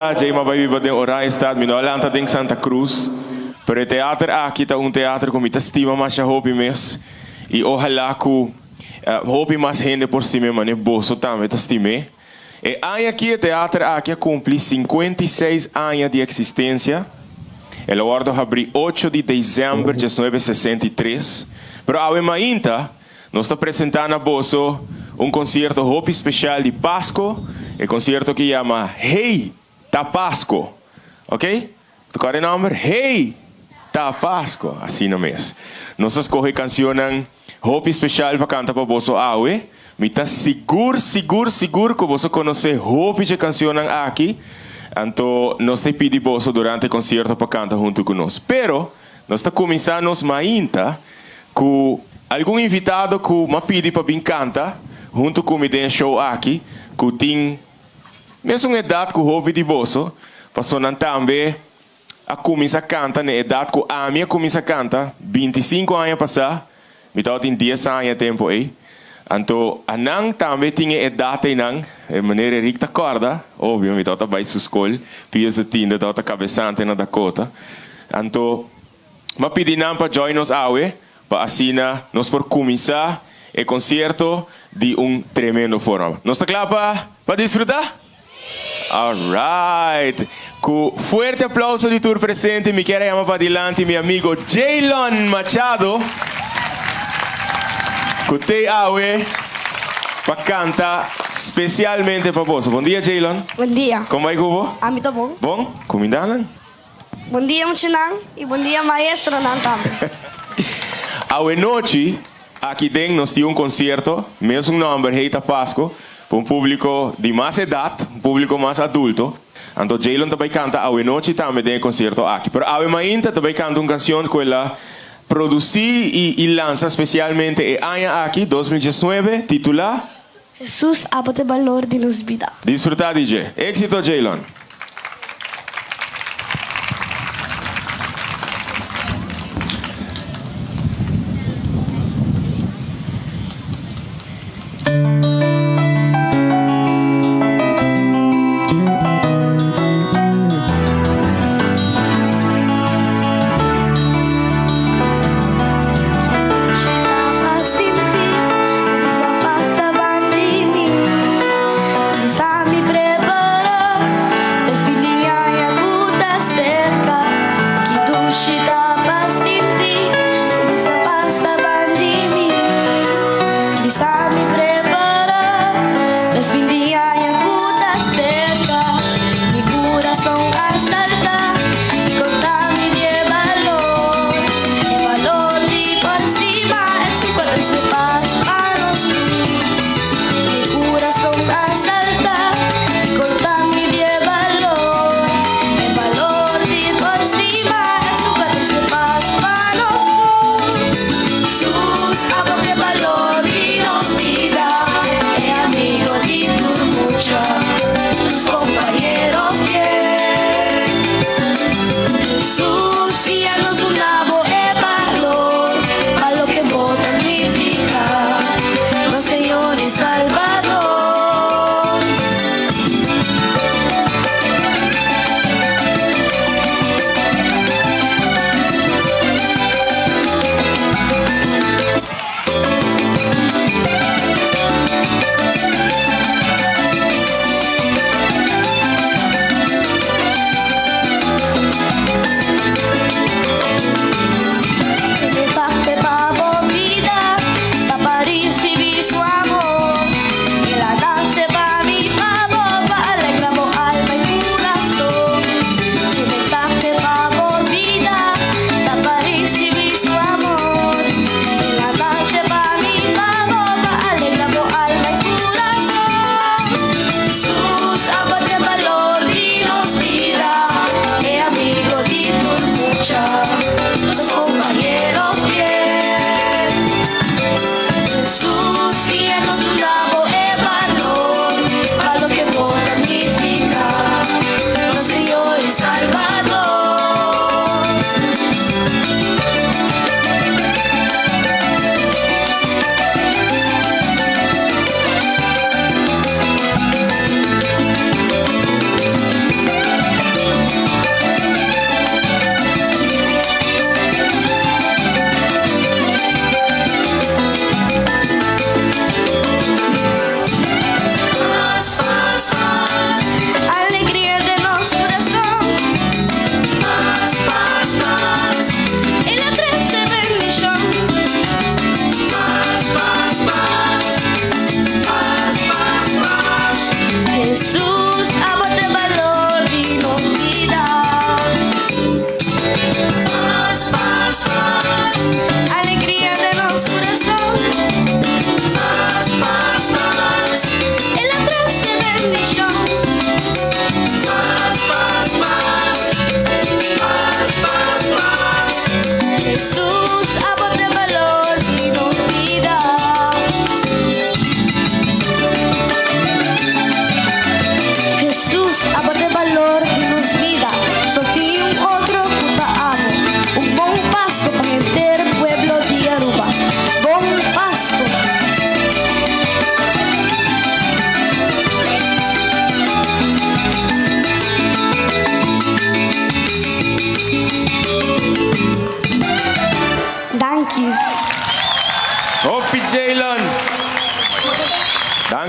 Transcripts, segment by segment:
Djei m'a bai biba den Oranjestad, mi no a lanta den Santa Cruz, pero e teater aki ta un teater ku mi ta stima masha hopi mes i ohalá ku hopi mas hende por stim'é manera boso tambe ta stim'é. E aña aki e teater aki a kumpli 56 aña di eksistensia. El a wòrdu habrí ocho di desèmber 1963, pero awe mainta Nos ta presentá na boso un konsierto hopi speshal di Pasko, e konsierto ki yama Hey! Ta Pasko! Ok? Ta kòrda e nòmber? Hey! Ta Pasko! Asina mes. Nos a skohe kansionnan hopi speshal pa kanta pa boso awe. Mi ta sigur, sigur, sigur ku boso konosé hopi dje kansionnan aki, anto nos ta pidi boso durante e konsierto pa kanta huntu ku nos. Pero, Nos ta kuminsá nos mainta ku algun invitado ku m'a pidi pa bin kanta huntu ku mi den e show aki, ku tin mesun edat ku hopi di boso, paso nan tambe a kuminsá kanta na e edat ku ami a kuminsá kanta 25 aña pasá, mi tabatin dies aña e tempu ei. Anto anan tambe tin e edat einan, e manera Eric ta kòrda, obvio mi tabata bai su skol, Pius de Tiende tabata kabesante na Dakota. Anto m'a pidi nan pa join nos awe pa asina nos por kuminsá e konsierto di un tremendo forma. Nos ta kla pa pa disfrutá? Alright! Ku fuerte aplauso di tur presente mi kier a yama padilanti mi amigo Jaylon Machado ku t'ei awe pa kanta spesialmente pa boso. Bon dia Jaylon. Bon dia. Kon bai ku bo? Ami ta bon. Bon? Kuminda nan? Bon dia muchanan y bon dia maestronan tambe. Awe nochi aki den nos tin un concierto, mesun nomber Hey ta Pasco, pa un publico di mas edad, un publico mas adulto. Anto Jaylon ta bay canta awe nochi tambe den e concierto aki. Pero awe mainta ta bay canta un cancion cu el a produci y lansa specialmente e aña aki, 2019, titula. Hesus abo ta e balor di nos bida. Disfruta di dje. Éxito Jaylon!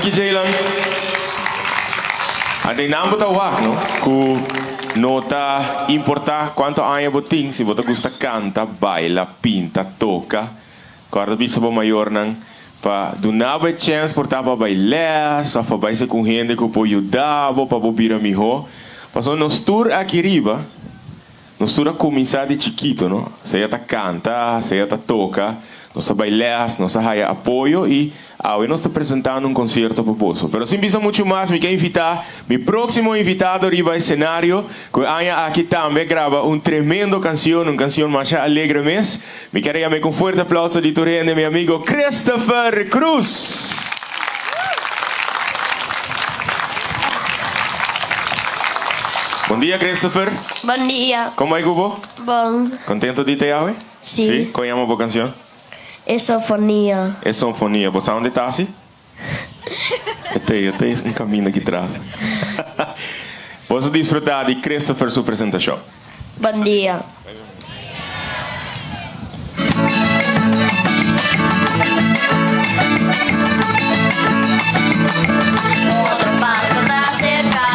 Danki Jaylan. Ante nan bo ta wak no ku no ta importa kuantu aña bo tin si bo ta gusta kanta, baila, pinta, toka. Kòrda bisa bo mayornan pa duna bo e chèns por ta pa bai lès òf pa bai ser ku un hende ku por yuda bo pa bo bira mihó. Pasobra nos tur aki riba Nos tur a cuminsa di chikito, no? Sea ta canta, sea ta toca, nos a bay les, nos a haya apoyo y awe nos ta presentando un concierto pa boso. Pero sin bisa mucho mas mi ke invita mi proximo invitado riba escenario cu e aña aki tambe a graba un tremendo cancion, un cancion masha alegre mes. Mi kier a yam'e cu un fuerte aplauso di tur hende, mi amigo Christopher Cruz! Bon dia Christopher. Bon dia. Kon bai ku bo? Bon. Kontento di te awe? Si. Si? Kon yama bo kansion? E Sofonia. E Sofonia. Bo sa unda e ta si? E te, e te un kaminda ki tras. Boso disfruta di Christopher su presentashon. Bon dia. Otro paso ta acerca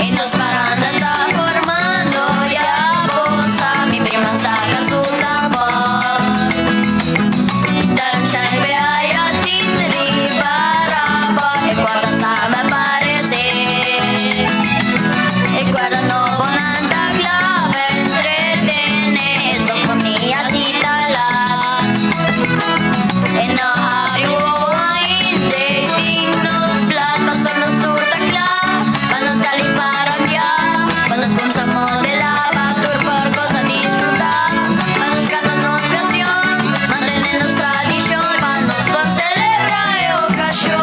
y nos paranda ta formando ya bo sa mi prima saca su tambor Danchay be aya titri para bo e cuerda tambe aparece E cuerda nobo nan ta cla pa entretene e sofonia si ta lat E no habri wowo ainda e tin nos plat pasobra nos tur ta cla pa nos sali parrandia pa nos cumsa modela pa tur por cosa disfruta pa nos canta nos cancion mantene nos tradicion pa nos por celebra e ocasion.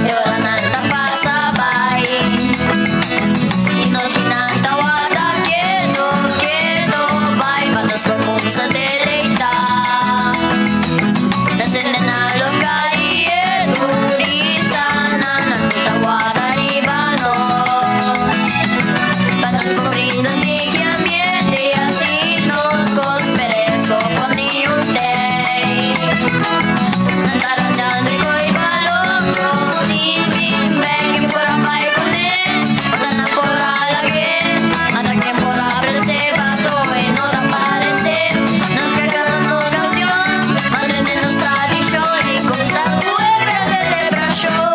E oranan ta pasa bai i nos kinan ta warda kedo, kedo bai pa nos por kumsa deleitá. Ta sende na loka i e turistanan nan ta warda riba nos pa nos por brinda un tiki ambiente i asi nos kos pereso por ni un tei. Nan ta ranchando i koi baloko sin bin ben ken por a bai kuné ota nan por a lag'é ata ken por a pres'é paso e no ta paresé nos ke canta nos canción mantene nos tradishon i gusta ku e gran selebrashon.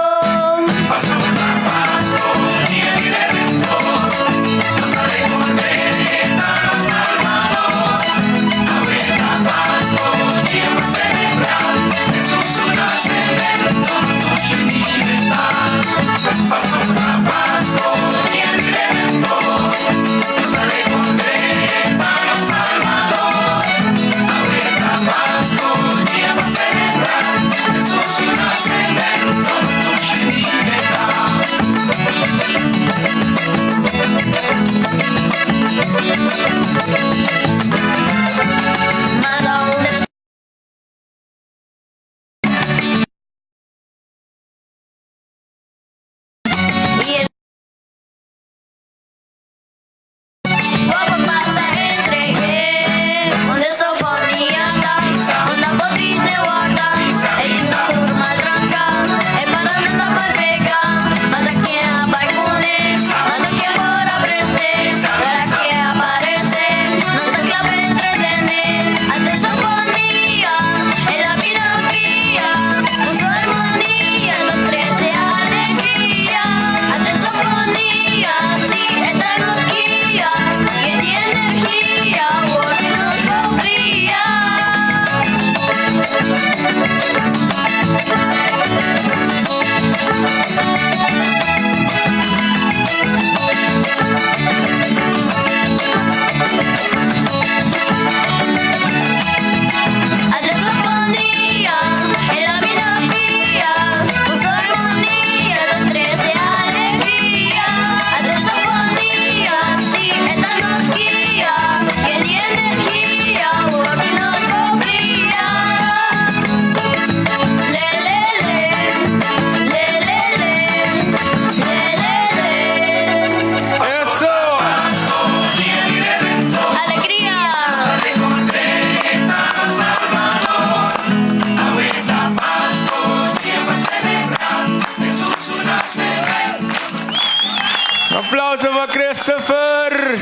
pa Christopher!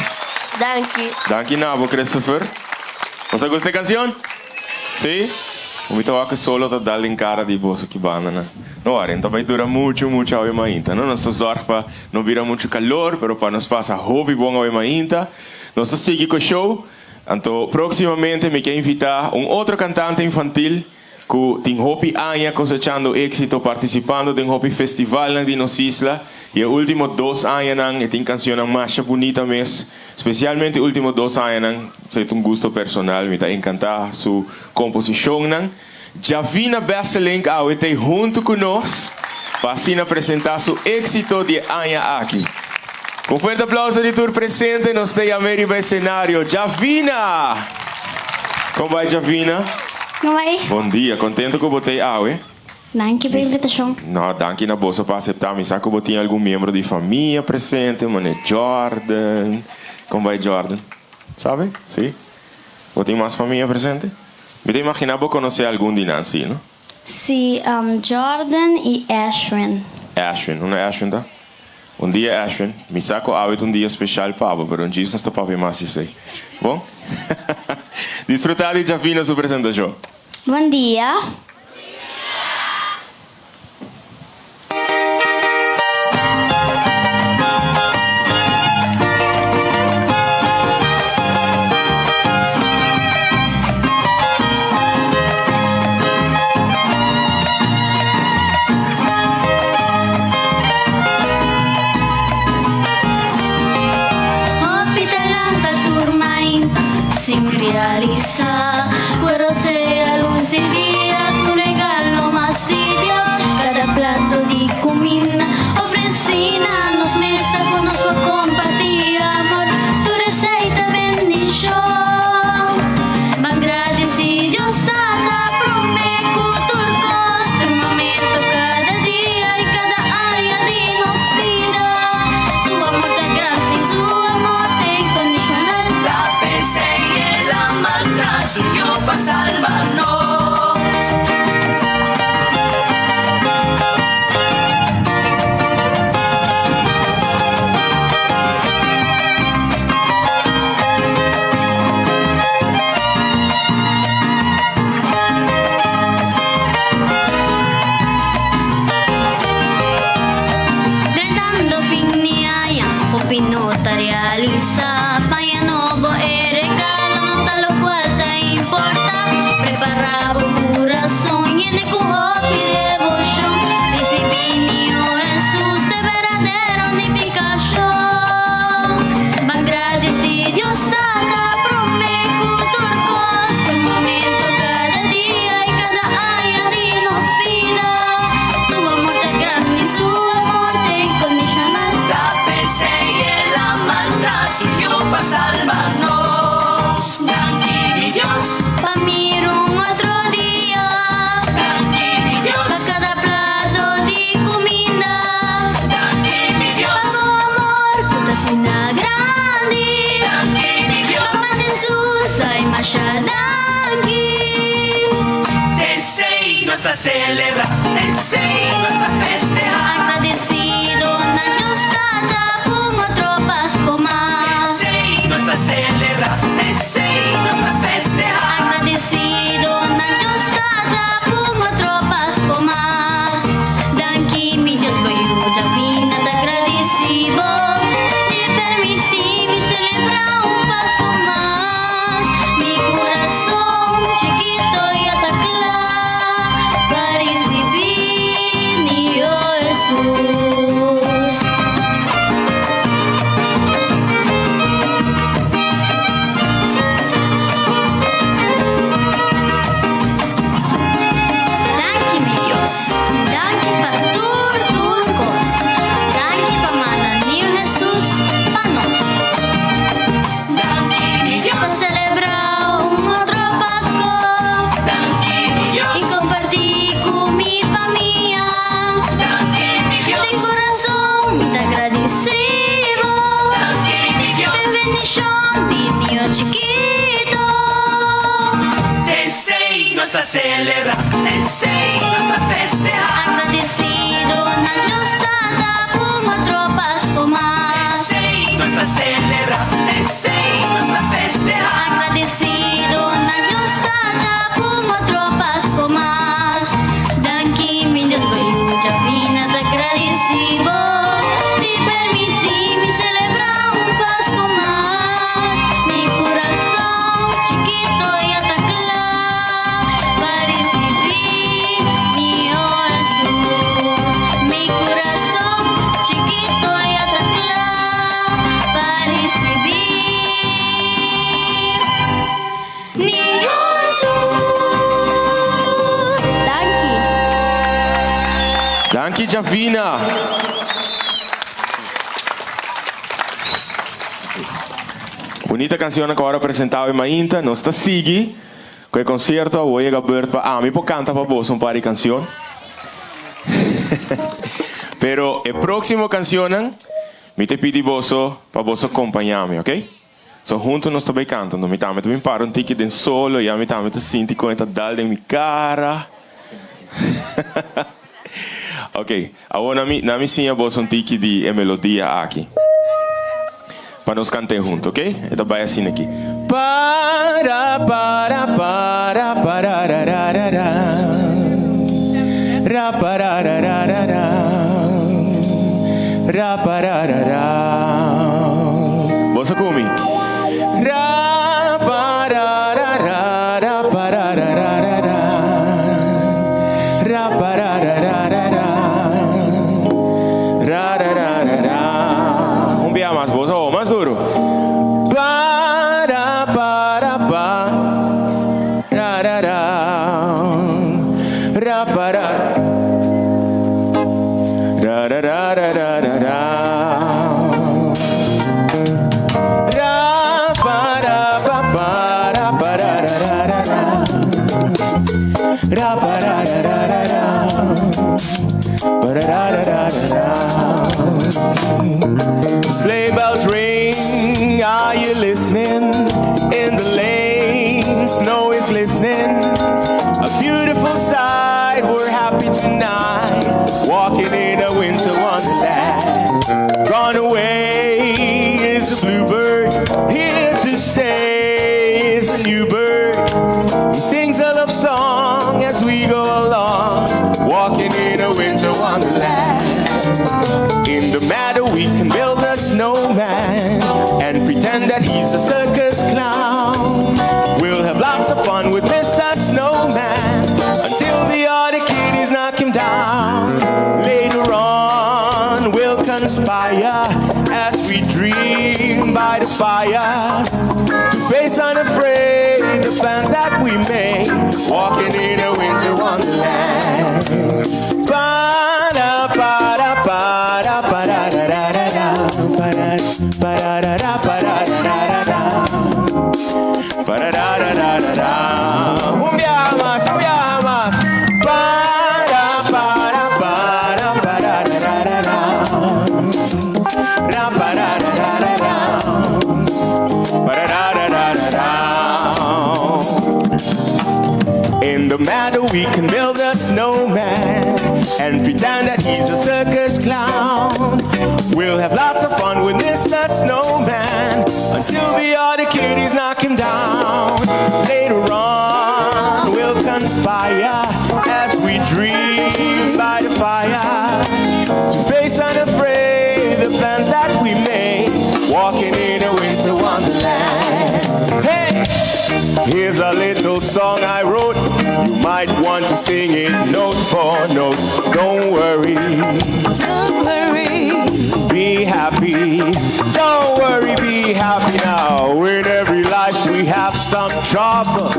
Danki. Danki na bo, Christopher. Boso a gusta e cancion? Si? Bo mi ta wak solo ta dal den cara di boso ki banda nan. No worry, no ta bay dura mucho mucho awe mainta no. Nos ta zorg pa no bira mucho calor, pero pa nos pasa hopi bon awe mainta. Nos ta sigui cu e show. Anto proximamente mi ke invita un otro cantante infantil cu tin hopi aña cosechando exito participando den hopi festivalnan di nos isla y e ultimo dos añanan e tin cancionnan masha bunita mes, specialmente e ultimo dos añanan, esey ta un gusto personal, mi ta encanta su composicionnan. Javina Besselink awe t'ey hunto cu nos pa asina presenta su exito di e aña aki. Cu un fuerte aplauso di tur presente nos ta yam'e riba escenario, Javina! Con bai Javina? Con bai? Bon dia, contento cu bo t'ey awe? Danki pa invitacion. No, danki na boso pa acepta. Mi sa cu bo tin algun miembro di famia presente, mane Jordan. Con bai Jordan? Sabi? Si? Bo tin mas famia presente? Mi ta imagina bo conoce algun di nan, si, no? Si, Jordan y Ashwin. Ashwin, unda Ashwin ta? Un dia Ashwin, mi sa cu awe ta un dia special pa bo, pero un djis nos ta papia mas di esey. Bon? Disfruta di Javina su presentacion. Bon dia. Hopi ta lanta tur mainta sin realisa Cuero sea luz di dia tu regalo mas di Dios Cada plato di cuminda ofreci na nos mesa cu nos por comparti amor Tur esey ta bendicion Ban gradici Dios Tata prome cu tur cos Tur momento cada dia y cada aña di nos bida Su amor ta grandi su amor ta incondicional. Ta p'esei el a manda su Yu pa salba nos. Drentando fin di aña, hopi no ta realisa. Paña nobo e regalo no ta locual ta importa. Prepara bo curason yene cu hopi devocion. Ricibi Niño Hesus de berdadero nificacion. Ban gradici Dios Tata prome cu tur cos. Tur momento, cada dia y cada aña di nos bida. Su amor ta grandi, su amor ta incondicional. Ta p'esei el a manda su Yu pa salba nos. Danki mi Dios. Pa mira un otro dia. Danki mi Dios. Pa cada plato di cuminda. Danki mi Dios. Pa bo amor cu ta asina grandi. Danki mi Dios. Pa manda Jesus, ay masha danki. T'esei nos ta celebra, t'esei nos ta festeha. Agradecido na Dios Tata p'un otro Pasco mas. T'esei nos ta celebra, t'esei nos ta festeha. Agradecido na Dios Tata p'un otro Pasco mas. Danki mi Dios bo yuda mi na ta agradeci bo di permiti mi celebra un Pasco mas. Mi curason chikito ya ta cla pa ricibi Niño Jesus. Danki mi Dios, danki pa tur tur cos, danki pa manda Niño Jesus pa nos. Danki mi Pa Dios. celebra un otro Pasco Danki mi Dios. y comparti cu mi famia. Danki mi Den Dios. corazon mi ta agradecido. Danki mi Dios. P'e bendicion di Niño chikito. T'esei nos ta celebra, t'esei nos ta festeha. Agradecido na Dios Tata p'un otro Pasco mas. T'esei. Danki Javina. Bunita cancionnan cu awor a presenta awe mainta. Nos ta sigui cu e concierto. Awor yega beurt pa ami por canta pa boso un par di cancion. Pero e proximo cancionnan mi ta pidi boso pa boso compaña mi, ok? So hunto nos ta bay canta. Mi tambe ta bin para un tiki den solo ya mi tambe ta sinti con e ta dal den mi cara. Ok, awor na mi na mi siña boso un tiki di e melodia aki. Pa nos cant'é hunto, ok? E ta bay asina aki. Para para para pararararara ra pararararara ra pararara. Boso cu mi. Ra pararara ra pararararara ra pararararara ra rararara. Un bia mas boso awor mas duro. Para para pa ra ra ra ra para ra ra ra ra ra ra ra ra para pa para para ra ra ra ra ra para ra ra ra ra para ra ra ra ra ra. Sleigh bells ring, are you listening? In the lane, snow is glistening. A beautiful sight, we're happy tonight. Walking in a winter wonderland. Gone away is the bluebird. Here to stay is a new bird. He sings a love song as we go along. Walking in a winter wonderland. In the meadow we can build a snowman and pretend that he's a circus clown. We'll have lots of fun with Mr. Snowman until the other kiddies knock him down. Later on, we'll conspire as we dream by the fire to face unafraid the plans that we make, walking in a winter wonderland. Para para para para ra ra ra ra para para ra ra para ra ra ra para ra ra ra ra ra. Un biaha mas, un biaha mas. Para para para para ra ra ra ra ra para ra ra ra ra para ra ra ra ra ra. In the meadow we can build a snowman and pretend that he's a circus clown. We'll have lots of fun with Mr. Snowman until the other kiddies knock him down. Later on, we'll conspire as we dream by the fire to face unafraid the plans that we made, walking in a winter wonderland. Hey! Here's a little song I wrote. You might want to sing it note for note. Don't worry. Don't worry. Be happy. Don't worry, be happy now. In every life we have some trouble.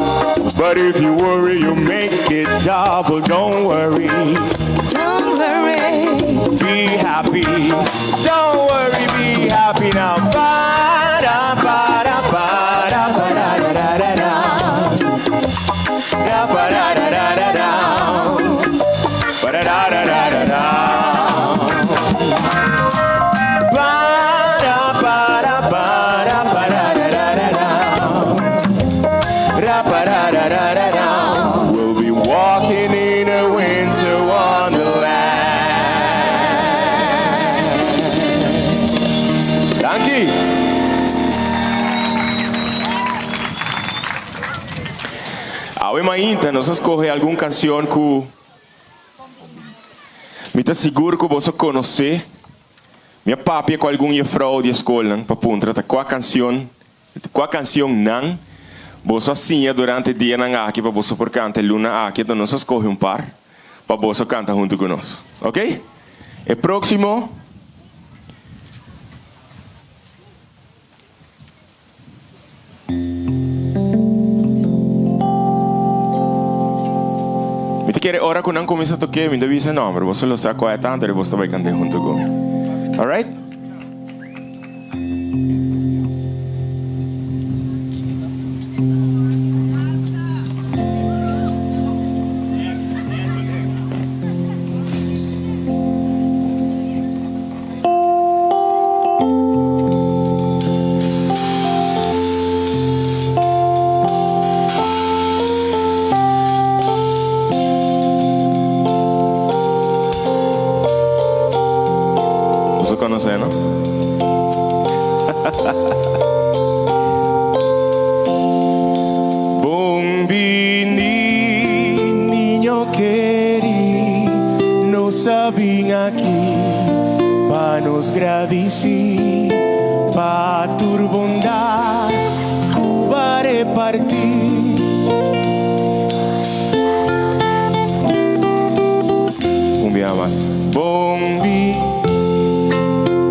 But if you worry, you make it double. Don't worry. Don't worry. Be happy. Don't worry, be happy now. Ba-da, ba-da, ba-da, ba-da, da, da, da, da. Da, ba-da, da, da, da, da. Ba-da, da, da, da, da, da. Ba-da, ba-da, ba-da, ba-da, da, da, da, da. Ra, ba-da, da, da, da, da. We'll be walking in a winter wonderland. Danki. Awe mainta nos a scoge algun cancion cu mi ta sigur cu boso conoce. Mi a papia cu algun juffrouw di e scolnan pa puntra ta cua cancion, cua cancionnan boso a siña durante e dianan aki pa boso por canta e luna aki. Enton nos a scoge un par pa boso canta hunto cu nos. Ok? E proximo. Mi ta. kere ora ku nan kuminsá tok'é, mi ta bisa nòmber, boso lo sa kua e ta, anto boso ta bai kant'é huntu ku mi. Alright? Boso conoce, no? Bon bini, niño keri, nos a bin aki pa nos gradisí pa tur bondad ku bo a repartí. Un biaha mas. Bon bini,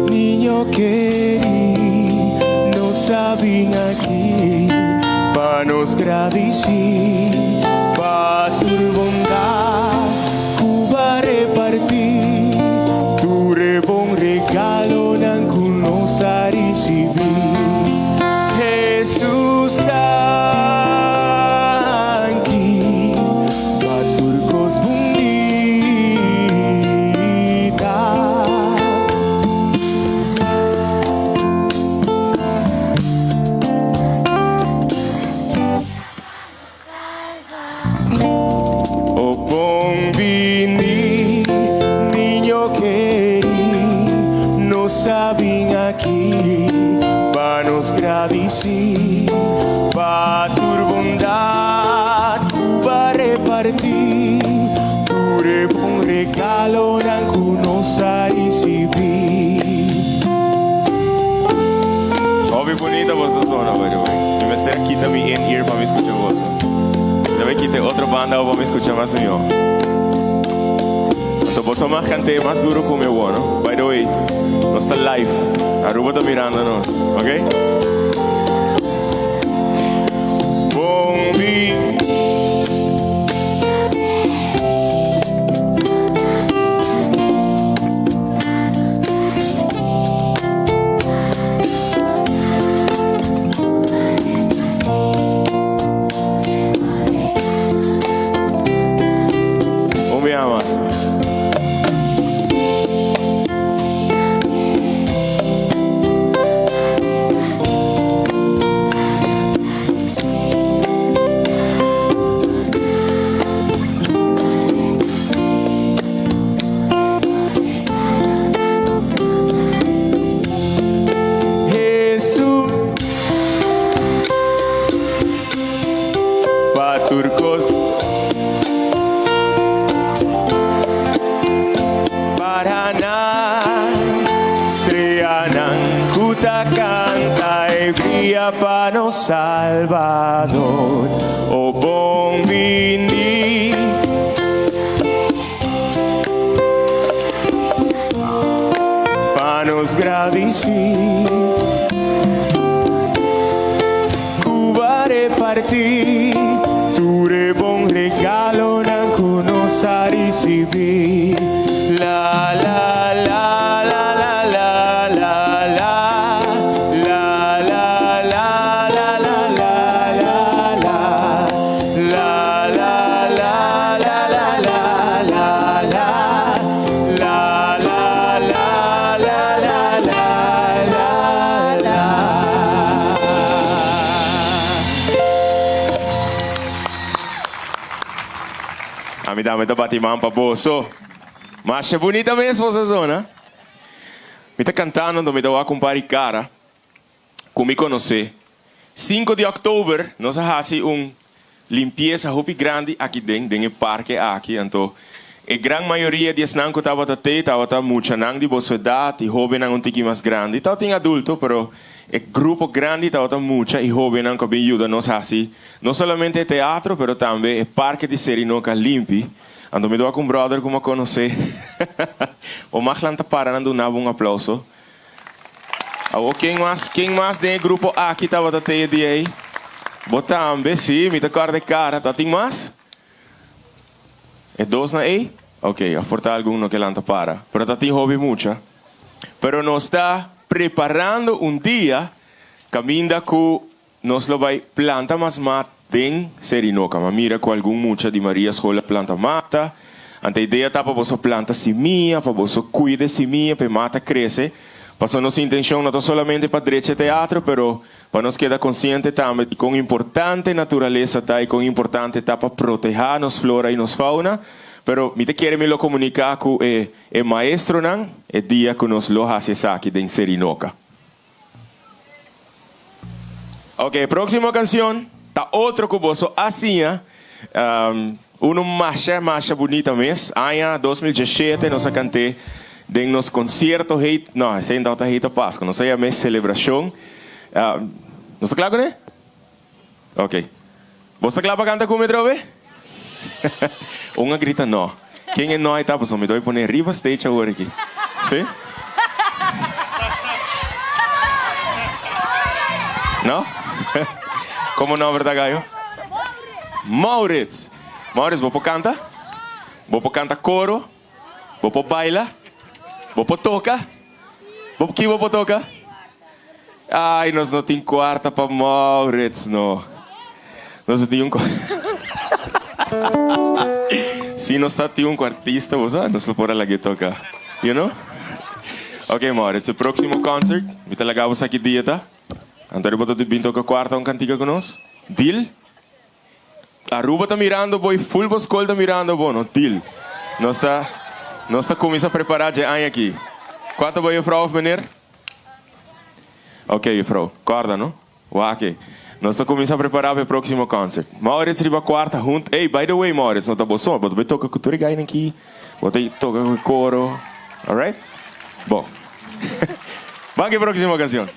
niño keri, nos a bin aki pa nos gradisí pa tur bondad ku bo a repartí, tur e bon regalonan ku nos a risibí. Hesus danki pa tur kos bunita. O bon bini, niño keri, nos a bin aki pa nos gradisí pa tur bondad ku bo a repartí, tur e bon regalonan ku nos a risibí. Hopi bunita boso zona, by the way. Mi mester a kita mi in-ear pa mi skucha boso. Mi ta bai kita e otro banda pa mi skucha mas mihó. Anto boso mag kant'é mas duro ku mi awor, no? By the way, nos ta live. Aruba ta mirando nos, ok? Bon di. Un biaha mas. Hesus pa tur kos Para nan streanan ku ta kanta e bria pa nos Salbador. O bon bini. Pa nos gradisí ku bo a repartí tur e bon regalonan ku nos a risibí. La la la la la la la la la la la la la la la la La la la la la la la la La la la la la la la la Ami tambe ta bati man pa boso. Masha bunita mes boso zona. Mi ta cantando anto mi ta wak un par di cara. Ku mi konosé. Sinku di òktober nos a hasi un limpiesa hopi grandi aki den den e parke aki. Anto e gran mayoria di esnan ku tabata tei tabata muchanan di boso edat i hóbennan un tiki mas grandi. Tabatin adulto, pero e grupo grandi tabata mucha i hóbennan ku a bin yuda nos hasi no solamente e teatro pero tambe e parke di Serinoka limpi. Anto mi ta wak un bròder ku mi a konosé. Bo maglan ta para nan duna bo un aplauso. Awor ken mas, ken mas den e grupo aki tabata te e dia ei? Bo tambe, sí, mi ta kòrda e kara. Ta tin mas? E dosnan ei? Ok, a por ta algun no ke lanta para. Pero ta tin hopi mucha. Pero nos ta preparando un dia kaminda ku nos lo bai planta mas mat den Serinoka. M'a mira ku algun mucha di Maria School a planta mata. Anto e idea ta pa boso planta simia, pa boso kuida e simia pa e mata krese. Pasobra nos intenshon no ta solamente pa drecha e teatro, pero Pa nos keda konsiente tambe di kon importante naturalesa ta i kon importante ta pa protehá nos flora i nos fauna. Pero mi ta kere mi lo komuniká ku e e maestronan e dia ku nos lo hasi esaki den Serinoka. Ok, e próksimo kansion ta otro ku boso a siña. Unu masha masha bunita mes. Aña 2017 nos a kant'é den nos konsierto hei, no, esei no tabata hei ta Pasku, nos a yam'é selebrashon. Nos ta kla kuné? Ok. Bos ta kla pa kanta ku mi atrobe? Un a grita no. Ken e no ei ta? Pasobra mi ta bai pone riba stage awor aki. Sí? No? Komo nomber ta gayo? Maurits! Maurits, bo por kanta? Bo por kanta koro? Bo por baila? Bo por toka? Bo ki bo por toka? Ai, nos no tin kuarta pa Maurits, no. Nos no tin un Si nos ta tin un kuartista, bo sa, nos lo por a lag'é toka. You know? Ok, Maurits, e próksimo concert, mi ta laga bo sa ki dia ta. Anto bo ta bin toka kuarta un kantika ku nos. Deal? Aruba ta mirando bo y full bo skol ta mirando bo, no deal. Nos ta nos ta cuminsa prepara dje aña aki. Cua ta bo juffrouw of meneer? Ok juffrouw, corda no. Wak nos ta cuminsa prepara pa e proximo concert. Maurits riba cuarta hunt ey by the way Maurits no ta bo so, bo ta bay toca cu tur e guynan aki, bo ta toca cu e coro, alright? Bon. Ban cu e proximo cancion.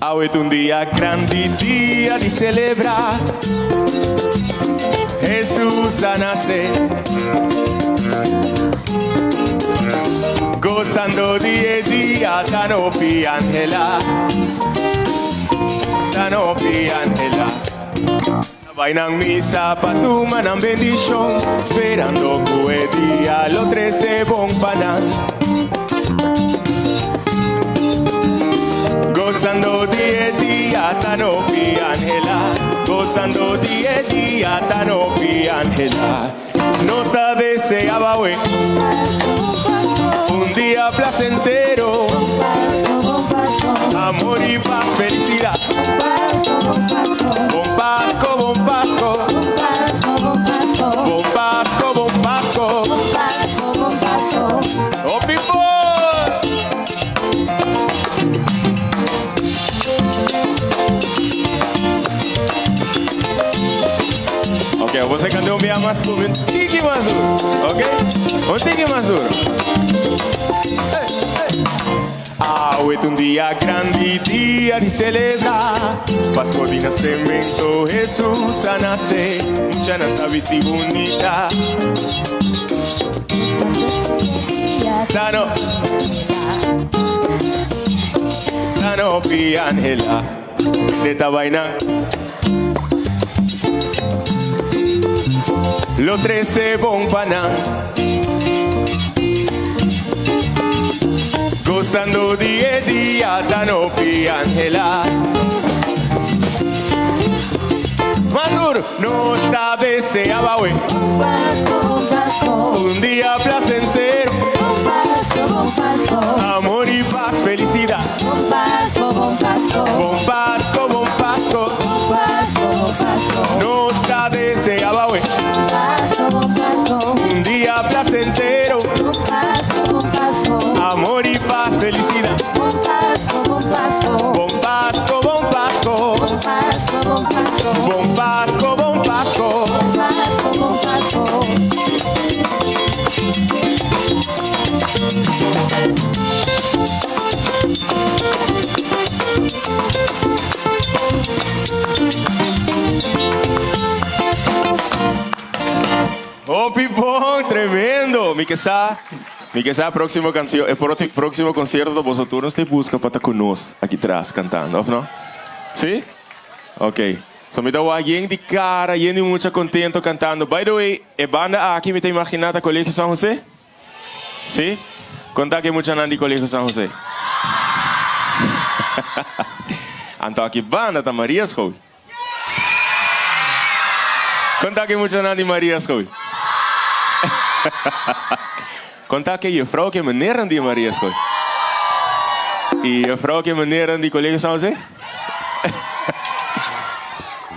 Awe ta un dia grandi, dia di celebra. Jesus a nace. Gozando di e dia tan hopi anhela. Tan hopi anhela. Bai nan misa pa tuma nan bendicion, sperando cu e dia lo trece bon pa nan. Gozando di e dia tan hopi anhela, gozando di e dia tan hopi anhela. Nos ta desea bawe un dia placentero, amor y paz, felicidad. Bon Pasco, bon Pasco, bon Pasco, bon Pasco. Hopi bon! Ok, bo se canta un bia mas cu un tiki mas duro. Ok? Un tiki mas duro. Hey, hey. Awe ta un dia grandi, dia di celebra. Pascua di nacemento, Jesus a nace. Muchanan ta bisti bunita. Tano, tano pi Angela. De ta vaina. Lo trece bon pa nan. Gozando di e dia tan hopi anhela. Mas duro, nos ta deseaba hoy. Un dia placentero. Amor y paz, felicidad. Bon Pasco, bon Pasco. Nos ta deseaba hoy. Un dia placentero. Amor y paz, felicidad. Bon Pasco, bon Pasco. Bon Pasco, bon Pasco. Hopi bon, tremendo. Mi ke sa, mi ke sa próximo canción, e próximo concierto ta boso tur nos te busca pa ta cu nos aki tras cantando, of no? Si? Ok. So mi ta wak yen di cara, yen di mucha contento cantando. By the way, e banda aki mi ta imagina ta Colegio San Jose? Si? Con ta cu e muchanan di Colegio San Jose? Anto aki banda ta Maria School. Con ta cu e muchanan di Maria School? Con ta cu e juffrouw cu e meneernan di Maria School? Y juffrouw cu e meneernan di Colegio San Jose?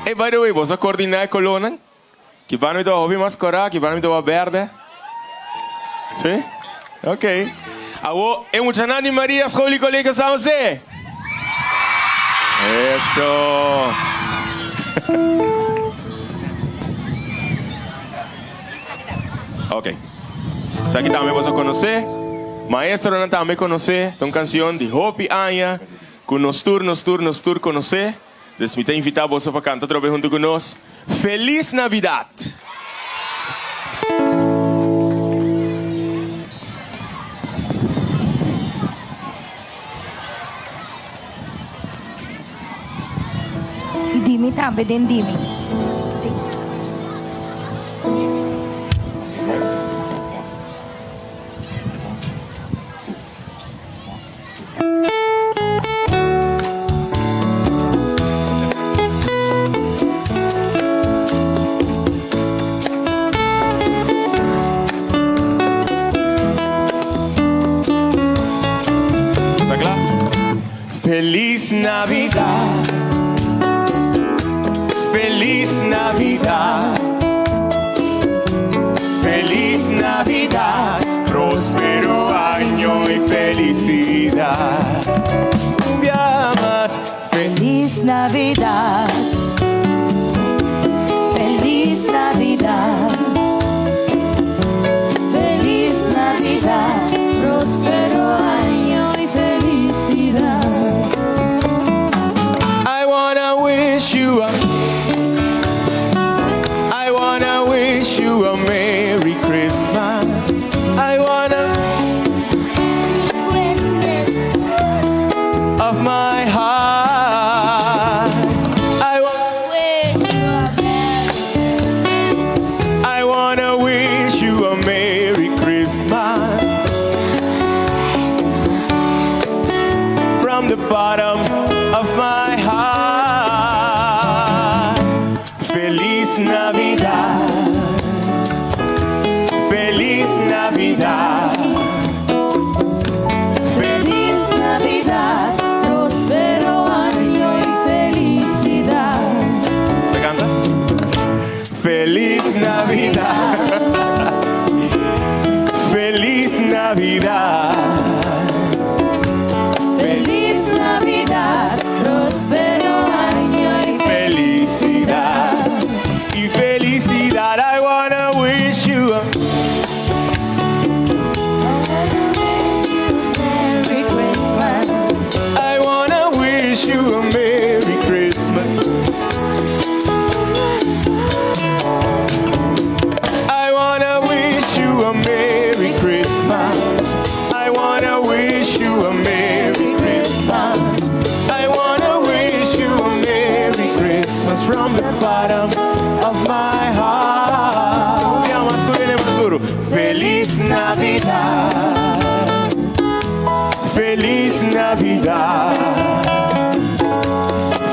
Hey, by the way, boso a coordina e colornan? Ki banda mi ta hopi mas cora, ki banda mi ta hopi berde? Si? Ok. Awo, e muchanan di Maria School y Colegio San Jose? Eso! Ok. Esaki tambe boso conoce. Maestronan tambe conoce. Ta un cancion di hopi aña cu nos tur, nos tur, nos tur conoce. Dus mi ta invita boso pa canta otra vez hunto cu nos, Feliz Navidad! I di mi tambe den di mi. Sta kla? Feliz Navidad, Feliz Navidad, Feliz Navidad, Prospero año y felicidad. Un biaha mas, Feliz Navidad, Feliz Navidad, Feliz Navidad, Prospero año y felicidad. I wanna wish you a I wanna wish you a Merry Christmas. I wanna of my heart. I wanna wish you a Merry Christmas from the bottom of my heart. Feliz Navidad. Feliz Navidad. Feliz Navidad, próspero año y felicidad. ¿Me canta? Feliz Navidad. Feliz Navidad. Feliz Navidad, próspero año y Felicidad. Y felicidad. I wanna wish you a Merry Christmas. I wanna wish you a Merry Christmas. I wanna wish you a Merry Christmas. I wanna wish you a Merry Christmas. I wanna wish you a Merry Christmas from the bottom of my heart. Ya, mas duro, mas duro. Feliz Navidad. Feliz Navidad.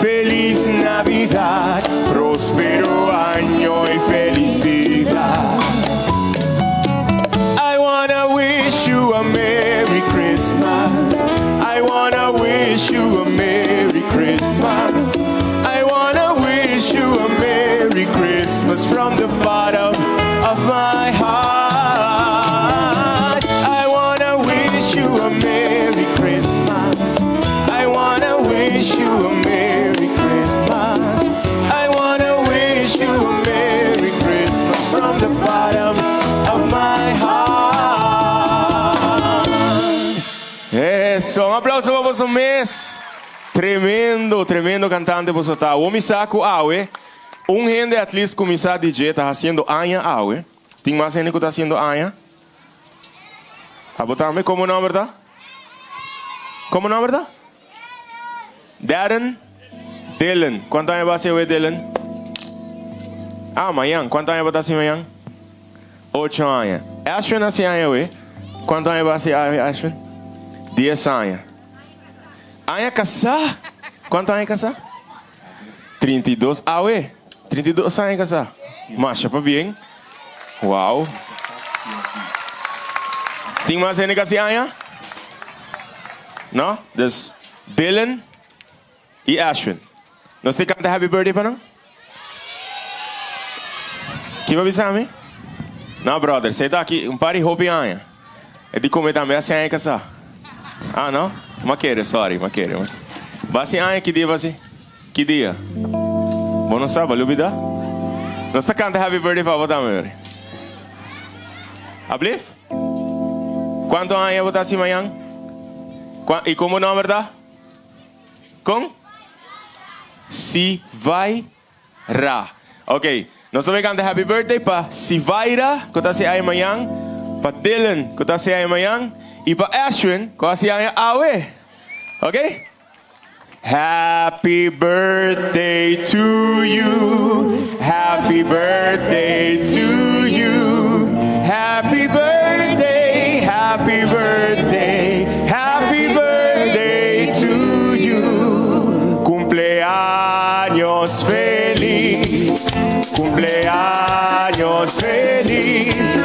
Feliz Navidad. Próspero año y felicidad. I wanna wish you a Merry Christmas. I wanna wish you a Merry Christmas. I wanna wish you a Merry Christmas from the bottom of my heart. I wanna wish you a Merry Christmas. I wanna wish you a Merry Christmas. I wanna wish you a Merry Christmas from the bottom of my heart. Eso, un aplauso pa boso mes. Tremendo, tremendo cantante boso ta. Awor mi sa cu awe, un hende at least cuminsa DJ ta haciendo aña awe. Tin mas hende cu ta haciendo aña? Abo tambe? Como nomber ta? Como nomber ta? Darren? Dylan. Cuanto aña bo haci awe, Dylan? Ah, mañan. Cuanto aña bo ta haci mañan? Ocho aña. Ashwin haci aña awe. Cuanto aña bo haci awe, Ashwin? Dies aña. Aña casá? Cuanto aña casá? 32 awe. 32 aña casá. Masha pabien. Wow. Tin mas hende casi aña? No? Dus Dylan y Ashwin. Nos te canta happy birthday pa nan? Ki bo bisa mi? No brother, se ta aki un par di hopi aña. E di come tambe hasi aña casá. Ah no? Ma kere, sorry, ma kere. Bo hasi aña ki dia bo hasi? Ki dia? Bo no sa, bo lubida? Nos ta canta happy birthday pa bo tambe, ori. Ablief? Cuanto aña bo ta hasi mañan? Y con bo nomber ta? Kon? Sivaira. Ok, nos ta bay canta happy birthday pa Sivaira cu ta haci aña mañan, pa Dylan cu ta haci aña mañan y pa Ashwin cu a haci aña awe. Ok? Happy birthday to you, happy birthday to you, happy birthday, happy birthday, happy birthday to you. Cumpleaños feliz, cumpleaños feliz,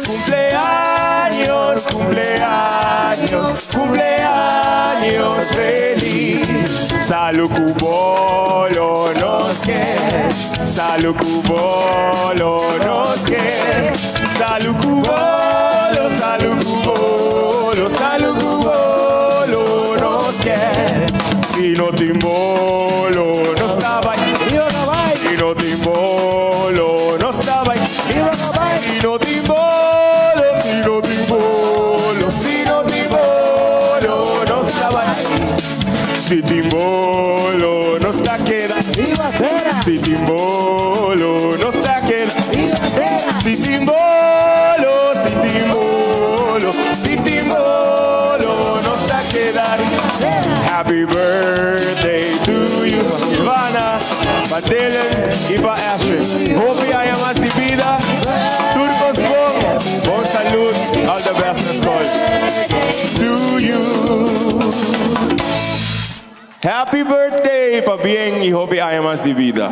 cumpleaños, cumpleaños, cumpleaños feliz. Salud cu bolo nos ke, salud cu bolo nos ke, salud cu bolo, salud cu bolo, salud cu bolo nos ke. Si no tin bolo, nos ta bay. Si no tin bolo, nos ta bay. Si no tin bolo, si no tin bolo, si no tin bolo, nos ta bay. Si tin bolo, nos ta keda. Si tin bolo, nos ta keda. Si tin bolo, si tin bolo, si tin bolo, nos ta keda. Happy birthday to you, Ivana, pa Dylan y pa Ashwin. Hopi aña mas di bida, tur cos bon, bon salud, all the best na school. To you. Happy birthday, pabien y hopi aña mas di bida.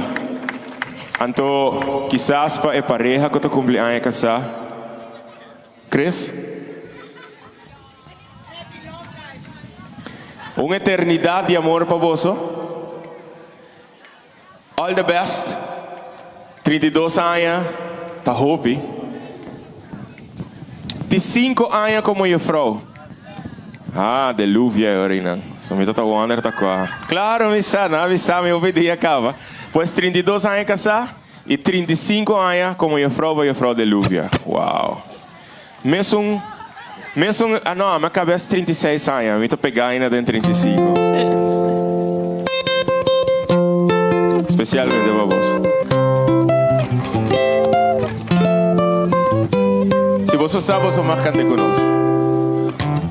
Anto, kisas pa e pareha cu ta cumpli aña casa. Chris? Un eternidad di amor pa boso. All the best. 32 aña ta hopi. Di 5 aña como juffrouw. Ah, deluvia e orinan. So mi ta wonder ta kwa. Claro, mi sa, na mi sa, mi hopi dia caba. Pues 32 aña casa y 35 aña como juffrouw pa juffrouw Deluvia. Wow. Mesun, mesun, ah no, mi cabes 36 aña, mi ta pega ainda den 35. Especialmente pa bos. Si boso sa, boso mag canta cu nos.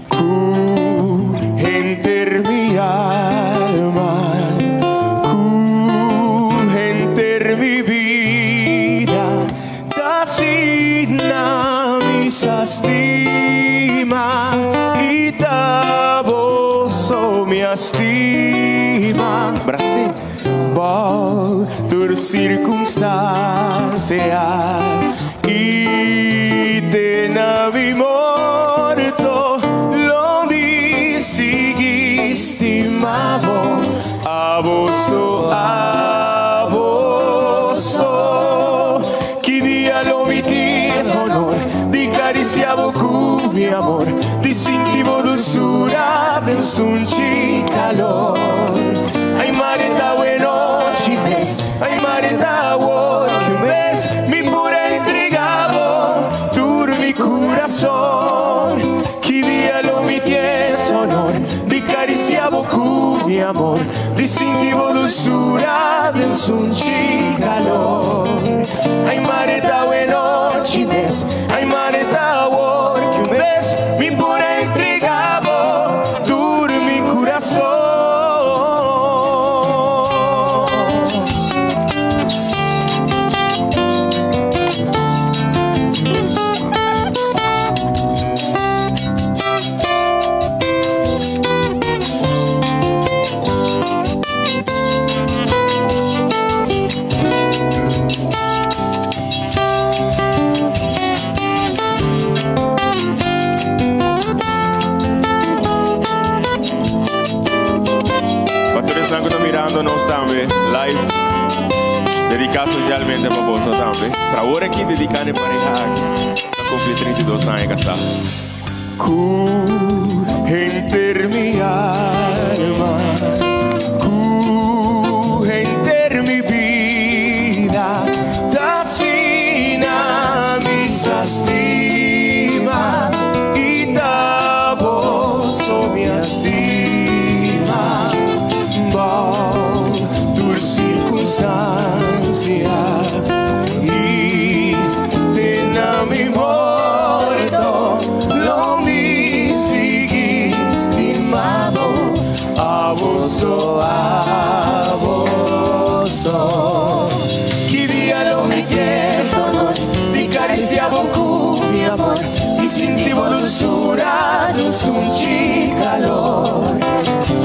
Cu henter mi alma, cu henter mi bida, ta asina mi sa stima y ta boso mi a stima. Brasil. Bou tur circunstancia y te na mi morto lo mi sigui stima bo, abo so, abo so. Ki dia lo mi tin honor di caricia bo cu mi amor, di sinti bo dulzura den sunchi calor. Ay Marita wenochi mes, ay Marita awor ki un bes mi por a entrega bo tur mi curason. Ki dia lo mi tin honor. amor, di sinti bo dulsura den sunchi kalor. Ai mare ta awe nochi mes, ai mare ta awor ku un bes mi por a entrega bo tur mi kurason. Pa tur esnan ku ta mirando nos tambe live, dediká spesialmente pa boso tambe. Pero awor aki dediká na e pareha aki ta kumpli 32 aña kasá. Ku henter mi alma, ku henter mi bida, ta asina mi sa stima i ta bo so mi a stima. Bou tur sirkunstansia i te na mi morto lo mi sigui stima bo, abo so, abo so. Ki dia lo mi kies honor di karisia bo ku mi amor i sinti bo dulsura den sunchi kalor.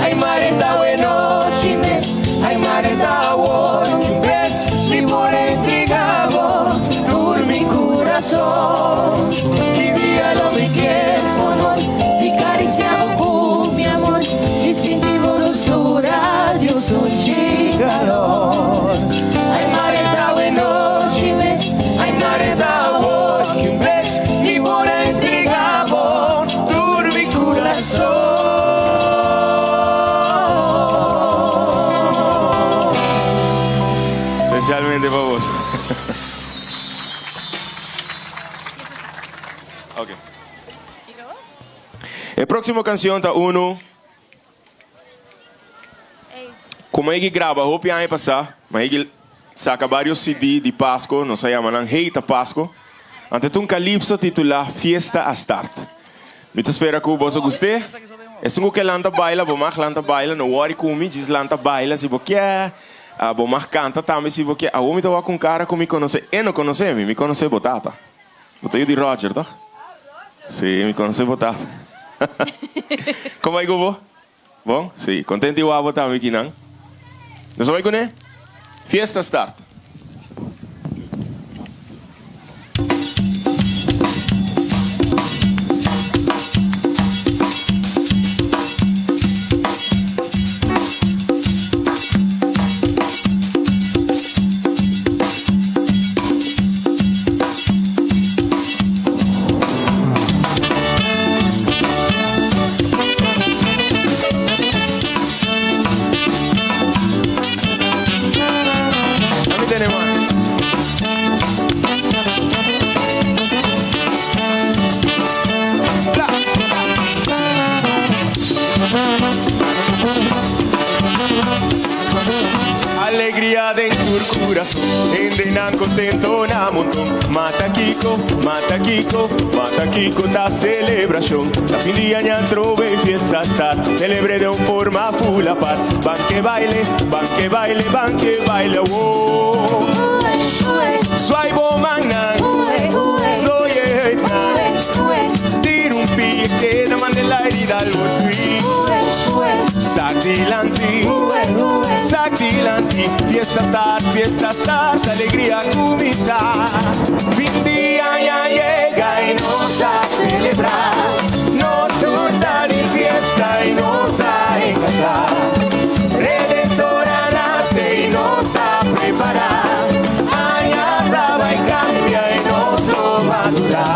Ai mare ta awe nochi mes, ai mare ta awor ku un bes mi por entrega bo tur mi kurason. Ki dia lo mi kies honor di karisia bo ku mi amor i sinti bo dulsura den sunchi kalor. Ai mare ta awe nochi mes, ai mare ta awor ku un bes mi por entrega bo tur mi kurason. Spesialmente pa bo. Ok. E próksimo kanshon ta unu ku mi a graba hopi aña pasá. Mi a saka vários CD di Pasku, nos a yama nan Hey ta Pasku. Anto un calypso titulá Fiesta a Start. Mi ta spera ku boso gusta. Esun ku lanta baila, bo mag lanta baila, no worry ku mi, djis lanta baila si bo ke. Ah, bo mag kanta tambe si bo ke. Awo mi ta wak un kara ku mi konosé, e no konosé mi, mi konosé bo tata. Bo ta yu di Roger, toch? Si, mi konosé bo tata. Kon bai ku bo? Bon? Si, kontentu i wak bo tambe kinan. Nos a bai kuné? Fiesta start. Let me tell you one. Bla. Alegria den tur kurason, hendenan kontentu na monton. Mata Kiko, mata Kiko, mata Kiko ta selebrashon. Ta fin di aña trobe fiesta start, selebr'é den un forma full apart. Ban ke baile, ban ke baile, ban ke baile, oh. Zwai bo mannan, zwaai je heupnan. Tira un pia, keda mand'e laira dal bo swing. Sak dilanti, sak dilanti. Fiesta start, fiesta start, alegria kuminsá. Fin di aña a yega i nos ta selebrá. Nos tur ta di fiesta i nos ta enkantá. Redentor a nase i nos ta prepará. Aña ta bai kambia i nos lo madurá.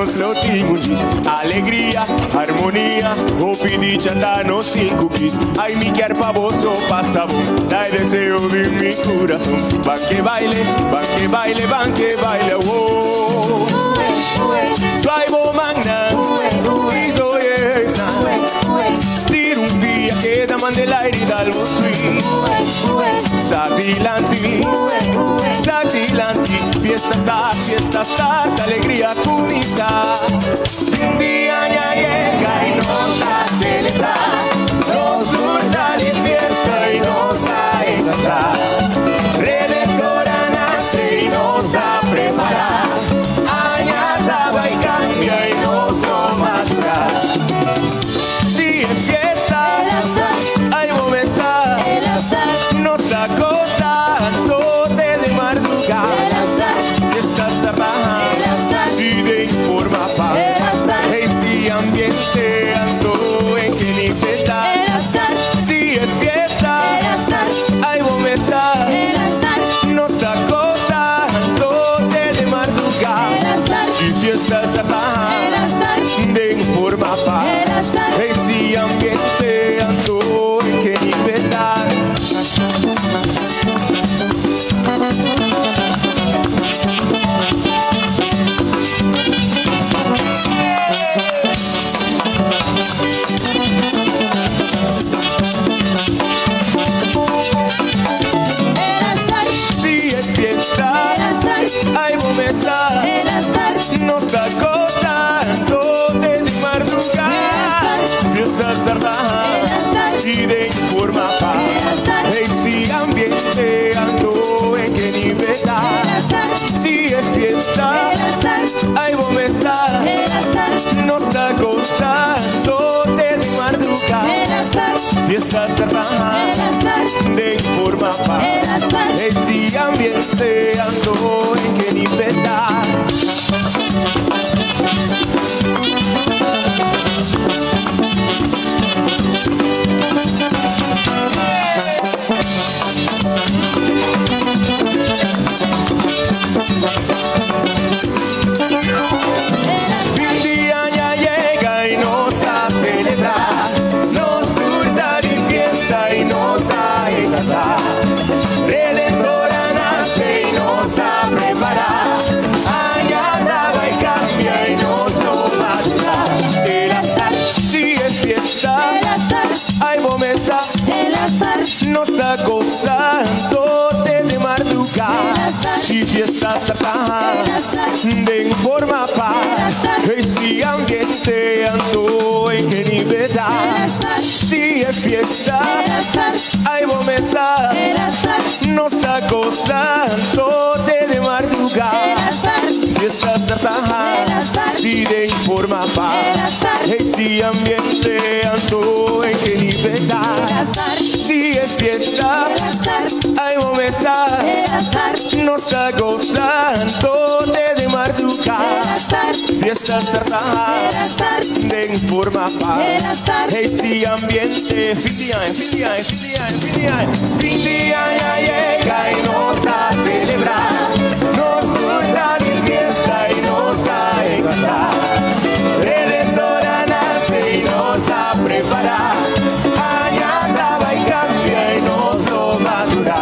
nos lo tin un djis. Alegria, harmonia, hopi dicha ta nos tin ku kis. Ay, mi kier pa boso pasa bon, ta e deseo di mi kurason. Ban ke baile, ban ke baile, ban ke baile, oh. Zwaai bo mannan, iso yena. Tira un pia, keda manda el aire dal bo swing. Sa dilanti, sa dilanti, fiesta start, fiesta start, alegria kuminsá. Fin di aña yega i nos ta selebrá. Nos tur ta di fiesta i nos ta enkantá. Redentor a nase i nos ta prepará. Aña ta bai kambia i nos no madurá. Si e fiesta, ai bo mesa. Nos ta gosa te den mardugá. Fiesta ta baha si den forma pa. Hey si ambiente anto en ke nivel ta. Si e fiesta, ai bo mesa. Nos ta gosa te den mardugá. Si fiesta ta baha den forma pa. Hey si ambiente anto en ke nivel ta. Si e fiesta, ai bo mesa. Nos ta gosa te den mardugá. Fiesta ta baha si den forma pa. Hey si ambiente anto en ke nivel ta. Si e fiesta, ai bo mesa. Nos ta gosa te den mardugá. Fiesta ta baha den forma pa. Hey si ambiente anto en ke nivel ta. Fin di aña yega i nos ta selebrá. Nos tur ta di fiesta i nos ta enkantá. Redentor a nase i nos ta prepará. Aña ta bai kambia i nos no madurá. Si e fiesta, ai bo mesa. Nos ta gosa te den mardugá. Si fiesta ta baha den forma pa. Hey si ambiente anto en ke nivel ta. Si e fiesta, ai bo mesa. Nos ta gosa te den mardugá. Fiesta ta baha si den forma pa. Hey si ambiente anto en ke nivel ta. Si e fiesta, ai bo mesa. Nos ta gosa te den mardugá. Fiesta ta baha den forma pa. Hey si ambiente, fin di aña, fin di aña, fin di aña, fin di aña. Fin di aña yega i nos ta selebrá. Nos tur ta di fiesta i nos ta enkantá. Redentor a nase i nos ta prepará. Aña ta bai kambia i nos no madurá.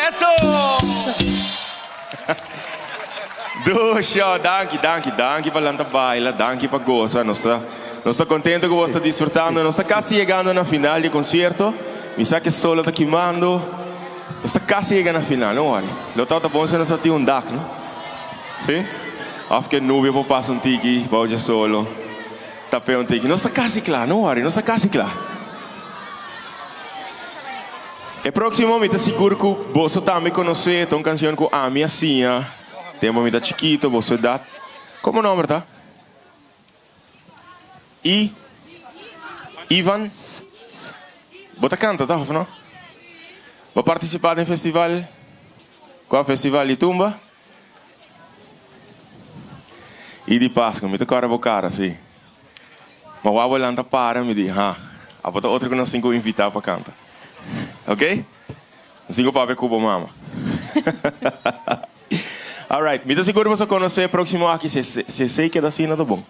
Eso! Dusha, danki, danki, danki pa lanta baila, danki pa gosa, nos ta. Nos ta contento cu bo ta disfrutando. Nos ta casi yegando na final di concierto. Mi sa cu e solo ta kimando. Nos ta casi yega na final, no worry. Lo tabata bon si nos ta tin un dak, no? Si? Of cu e nubia por pasa un tiki bao dje solo. Tap'e un tiki. Nos ta casi cla, no worry, nos ta casi cla. E proximo mi ta sigur cu boso tambe conoce. Ta un cancion cu ami a siña tempo mi ta chikito, boso edad. Como nomber ta? I Ivan Bo ta canta toch of no? Bo a participa den festival? Cua festival? Di tumba? I di Pasco? Mi ta corda bo cara si. Ma wou bo lanta para mi di ha abo ta otro cu nos tin cu invita pa canta. Ok? Nos tin cu papia cu bo mama. Alright, mi ta sigur boso conoce e proximo aki, si si esey keda asina ta bon.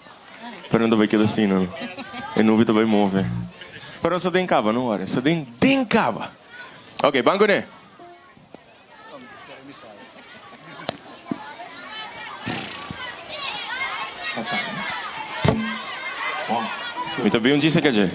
Pero no ta bay keda asina no. E nubia ta bay move. Pero sa den caba, no worry. Sa den den caba. Ok, ban cune. Mi ta bin un djis aca dje.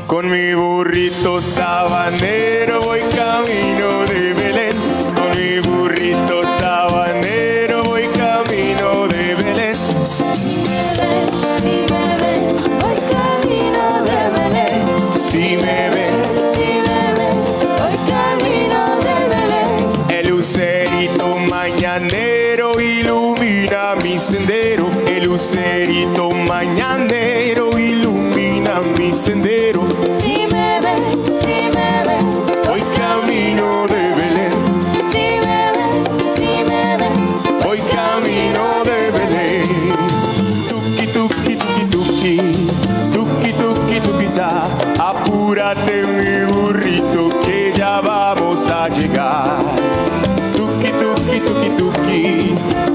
Con mi burrito sabanero voy camino de Belén. Con mi burrito sabanero voy camino de Belén. Si me ven, voy camino de Belén. Si me ven, Si me ven, voy camino de Belén. El lucerito mañanero ilumina mi sendero. El lucerito mañanero ilumina mi sendero. Si me ven, si me ven, Voy camino de Belén. si me ven, si me ven. Voy camino de Belén. Tuki, tuki, tuki, tuki. Tuki, tuki, tuki, ta. Apúrate, mi burrito, que ya vamos a llegar. Tuki, tuki, tuki, tuki.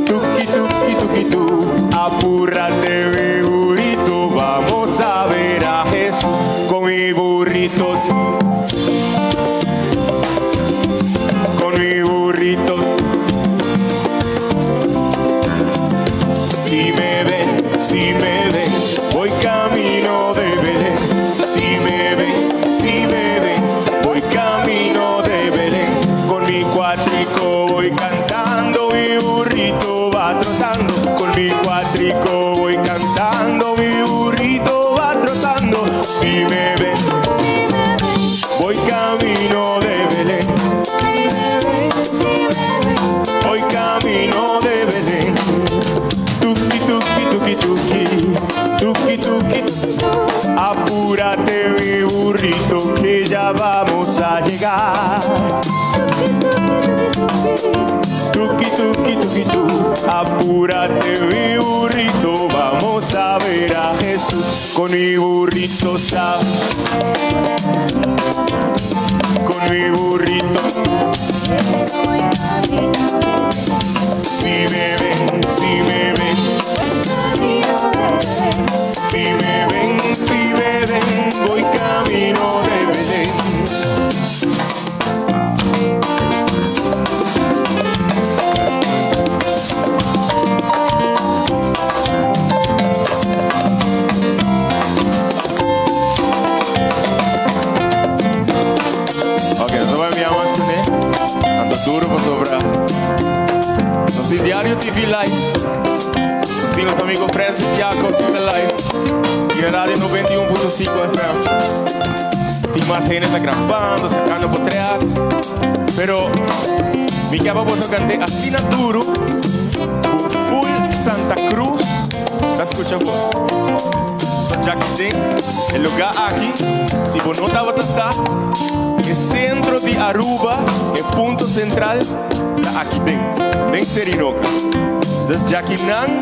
Tuki, tuki, tuki, tu. Apúrate, mi burrito, vamos a ver a Jesús con mi burrito. Con mi burrito. Si me ven, si me ven, voy camino de Belén. Si me ven, si me ven, voy camino de Belén. Con mi cuatrico voy cantando, mi burrito va trotando. Con mi cuatrico voy cantando, mi burrito va trotando. Si me ven, voy camino de Belén. Voy camino de Belén. Tuki, tuki, tuki, tuki. Tuki, tuki. Apúrate, mi burrito, que ya vamos a llegar. Tuki, tuki, tuki, tu. Apúrate, mi burrito, vamos a ver a Jesús. Con mi burrito sa. Con mi burrito. Si me ven, si me ven. Si me ven, si me ven, voy camino de Belén. Ok, nos bai mira mas kuné. Anto duro pasobra. Nos tin Diario TV live. Nos tin nos amigo Francis Jacobs in the live. Y na Radio 91.5 FM. Tin mas hende ta grabando, sacando potret. Pero mi ke pa boso cante asina duro cu full Santa Cruz ta scucha boso. Jackie den e lugar aki, si bo no tabata sa, e centro di Aruba, e punto central, ta aki den, den Seri Roca. Dus djaki nan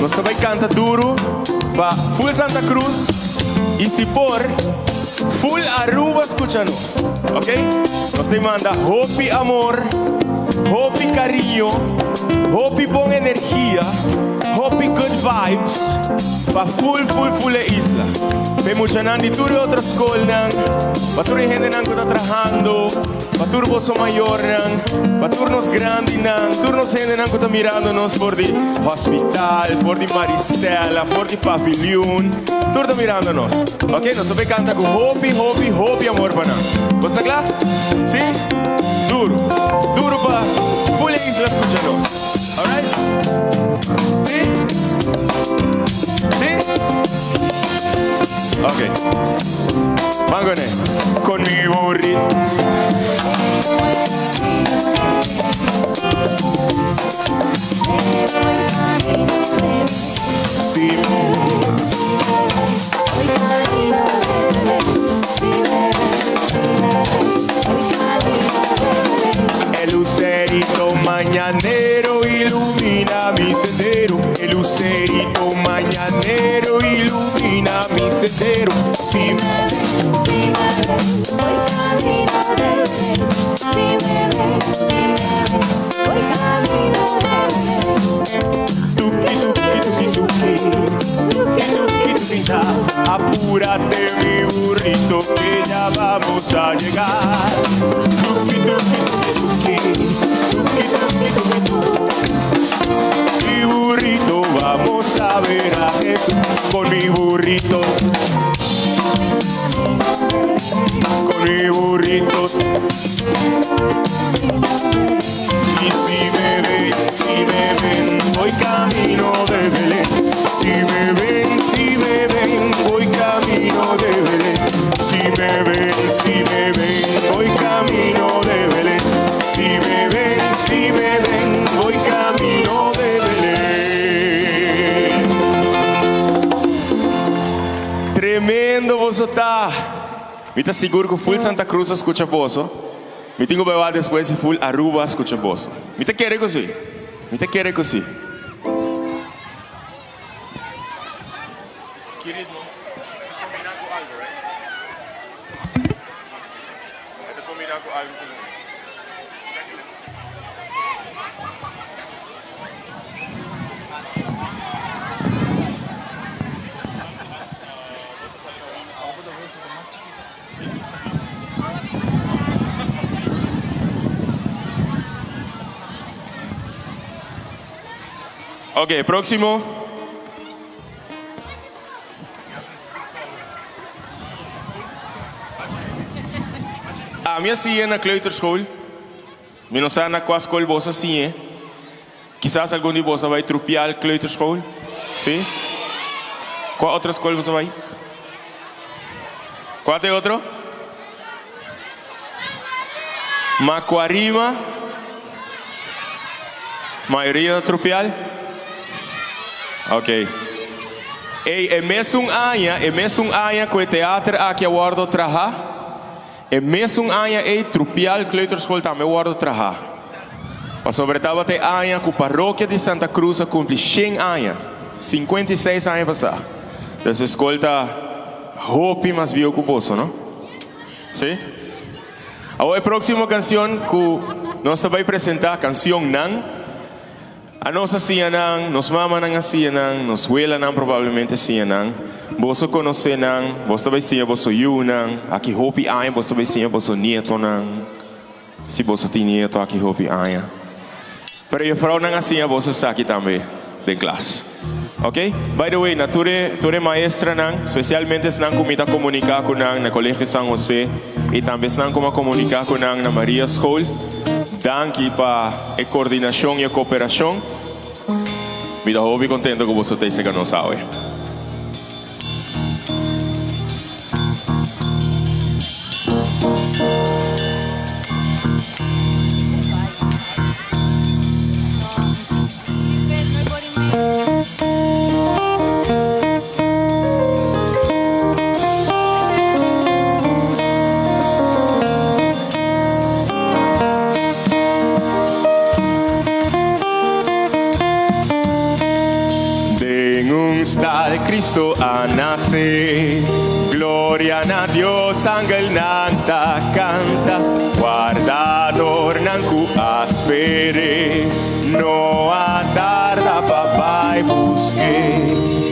nos ta bai canta duro pa full Santa Cruz y si por, full Aruba scucha nos. Ok? Nos ta manda hopi amor, hopi cariño, hopi bon energia, hopi good vibes pa full, full, full e isla. P'e muchanan di tur e otro scolnan, pa tur e hendenan cu ta trahando. Pa tur boso mayornan, pa tur nos grandinan, tur nos hendenan ku ta mirando nos for di hospital, for di Maristella, for di Paviljoen, tur ta mirando nos. Ok, nos ta bay kanta ku hopi, hopi, hopi amor pa nan. Boso ta kla? Si? Duro, duro pa full e isla skucha nos. Alright? Si? Si? Ok. Ban con e. Con mi burrito. Si El lucerito mañanero ilumina mi sendero. El lucerito mañanero ilumina mi sendero. Si Tuki tuki tuki tuki tuki tuki tuki ta. Apúrate mi burrito que ya vamos a llegar. Tuki tuki tuki tuki tuki tuki tuki. Mi burrito vamos a ver a Jesús con mi burrito. Con mi burrito. Y si me ven, si me ven, voy camino de Belén. Si me ven, si me ven, voy camino de Belén. Si me ven, si me ven, voy camino de Belén. Si me ven, si me ven, voy camino de Belén. Tremendo boso ta. Mi ta sigur ku full Santa Cruz a skucha boso. Mi tin ku bai wak despues si full Aruba a skucha boso. Mi ta kere ku si. Mi ta kere ku si. Ki ritmo? E ta kombina ku algo, right? E ta kombina ku algo ku. Ok, próximo. Ami a siña na kleuterschool. Mi no sa na kua skol boso a siñ'e. Kisas algun di boso a bai Trupial Kleuterschool? Sí? Kua otro skol boso a bai? Kua ta e otro? Macuarima? Mayoria ta Trupial? Ok. Ey, e mesun aña, e mesun aña ku e teater aki a wòrdu traha, E mesun aña ei Trupial Kleuterschool tambe wordo traha. Pasobra e tabata e aña ku Parokia di Santa Cruz a kumpli shen aña, 56 aña pasá. Dus e skol ta hopi mas bieu ku boso, no? Sí? Awor e próksimo kansion ku nos ta bai presentá, kansionnan, Anos a siña nan, nos mamanan a siña nan, nos welanan probablemente a siña nan. Boso konosé nan, boso ta bai siña boso yunan, aki hopi aña boso ta bai siña boso nietonan, si boso tin nieto aki hopi aña. Pero jefrounan a siña boso esaki tambe den klas. Ok? By the way, na tur e tur e maestranan, spesialmente esnan ku mi ta komuniká ku nan na Kolegio San Jose i tambe esnan ku mi a komuniká ku nan na Maria School, danki pa e koordinashon i e kooperashon. Mi ta hopi kontento ku boso ta esei nos awe. Den un stal Cristo a nace, Gloria na Dios, angelnan ta canta, Wardadornan cu a spere. No a tarda pa bai busk'é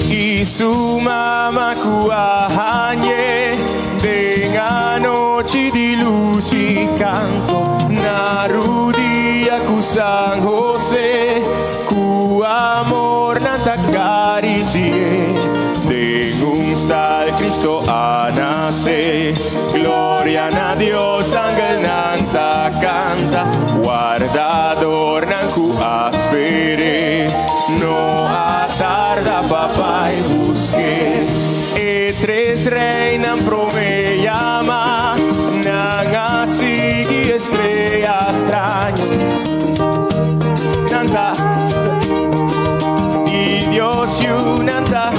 i su mama ku a hañ'é den anochi. nochi di lus i kanto, na rudia ku San Hose, ku amor nan ta karisi'é. Den un stal Cristo a nase, gloria na Dios, angelnan ta kanta, wardadornan ku a sper'é, no a tarda pa bai busk'é. E tres reinan promé yama, nan a sigui e strea straño. Nan ta di Dios yu, nan ta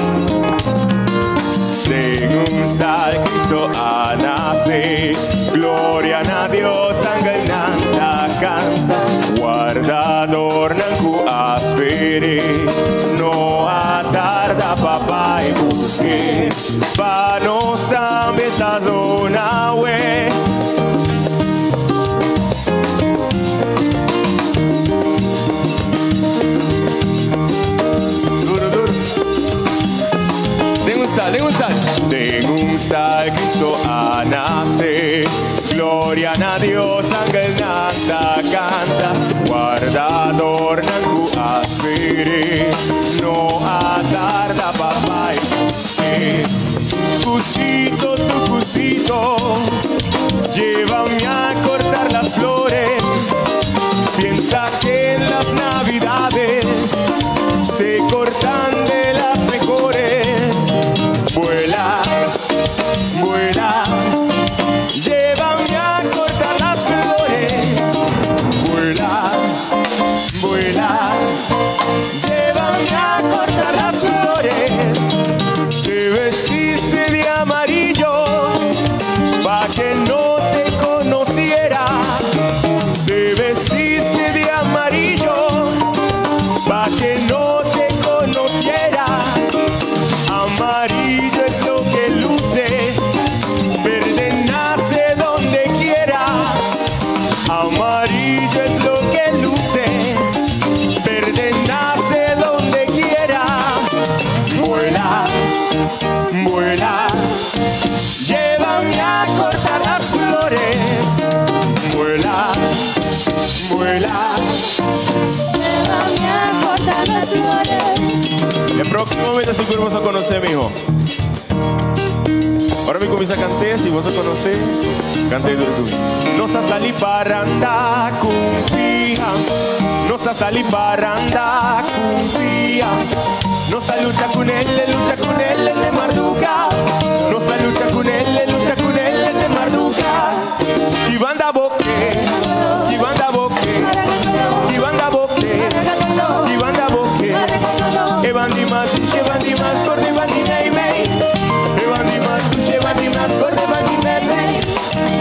den un stal Cristo a nase. Gloria na Dios, angelnan ta kanta, wardadornan ku a sper'é, no a tarda pa bai busk'é. Pa nos tambe ta zona awe. Duro, duro. Den un stal, den un stal. Den un stal Cristo a nase. Gloria na Dios, angelnan ta kanta. Wardadornan ku a sper'é, no a tarda pa bai busk'é. Cusito, tu cusito, llévame a cortar las flores. Piensa que en las navidades se cortan de las mejores. Vuela, vuela, llévame a cortar las flores. Vuela, vuela, llévame a cortar las flores. Te vestiste de amarillo pa' que no te conociera. Te vestiste de amarillo pa' que no te conociera. Amarillo es lo que luce, verde nace donde quiera. Amarillo es lo que luce, verde nace donde quiera. Vuela, vuela, llévame a cortar las flores. Vuela, vuela. Llévame a cortar las flores. E próksimo momento sigur bo konosé, miho. Ora mi kuminsá kanta, si bo konosé, kanta duru. Nos a sali paranda, konfia. Nos a sali paranda, konfia. Nos a lucha kuné, lucha kuné, te marduga. Nos a lucha kuné, lucha kuné, te marduga. I banda boke, i banda boke, i banda boke, i banda boke. Ebandi mas, ebandi mas, corte bandi mei mei. Ebandi mas, ebandi mas, corte bandi mei mei.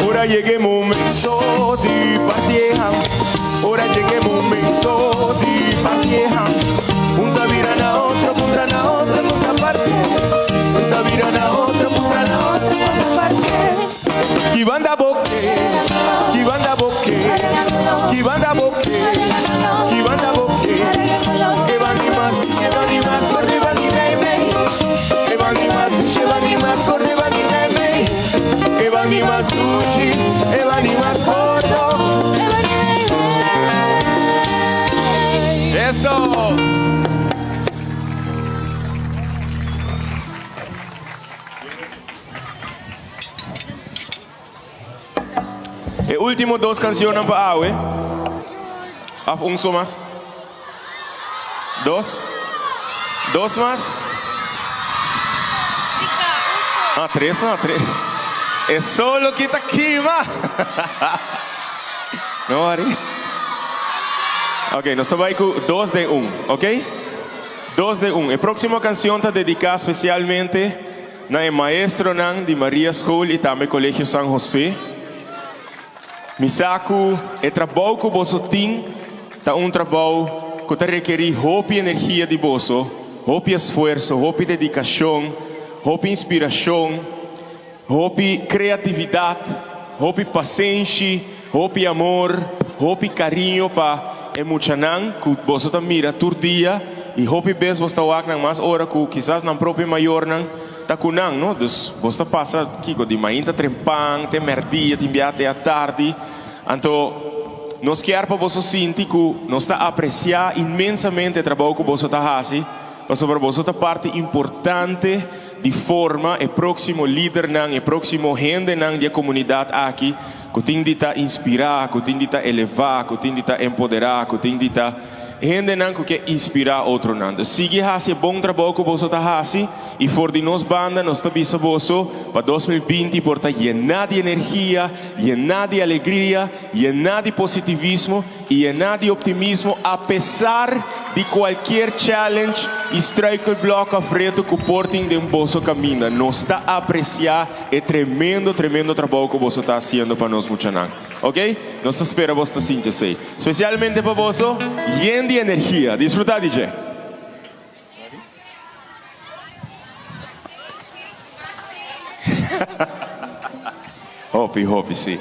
Ora yega e momento di partieja. Ora yega e momento di partieja. Punta vira na otro, punta na otro, punta parte. Punta vira na otro, punta na otro, punta parte. I banda boke, i banda boke, i banda boke, i banda boke. Ebandi mas, ebandi mas, corte bandi mei mei. Ebandi mas, ebandi mas, corte bandi mei mei. Ebandi mas dushi, ebandi mas corto. Eso! E último dos kansionnan pa awe. Òf un so mas? Dos? Dos mas? Ah, tres no, tres. E solo ku ta kima. No worry. Ok, nos ta bai ku dos den un, ok? Dos den un. E próksimo kansion ta dediká spesialmente na e maestronan di Maria School i tambe Kolegio San José. Mi sa ku e trabou ku boso tin ta un trabou ku ta rekerí hopi energia di boso, hopi esfuerso, hopi dedikashon, hopi inspirashon, hopi kreatividat, hopi pasenshi, hopi amor, hopi kariño pa e muchanan ku boso ta mira tur dia i hopi bes boso ta wak nan mas ora ku kisas nan propio mayornan. ta ku nan, no? Dus bos ta pasa kiko di mainta trempan te mèrdia, tin bia te atardi. Anto nos kier pa boso sinti ku nos ta apresiá inmensamente e trabou ku boso ta hasi, pasobra boso ta parti importante di forma e próksimo lidernan, e próksimo hendenan di e komunidat aki ku tin di ta inspirá, ku tin di ta elevá, ku tin di ta empoderá, ku tin di ta hendenan ku ke inspirá otronan. Dus sigui hasi e bon trabou ku boso ta hasi i for di nos banda nos ta bisa boso pa 2020 por ta yená di energia, yená di alegria, yená di positivismo i yená di optimismo apesar di kualkier challenge i struikelblok òf reto ku por tin den boso kaminda. Nos ta apresiá e tremendo tremendo trabou ku boso ta hasiendo pa nos muchanan. Ok? Nos ta spera boso ta sinti esei. Spesialmente pa boso yen di energia. Disfrutá di dje! Hopi, hopi, sí.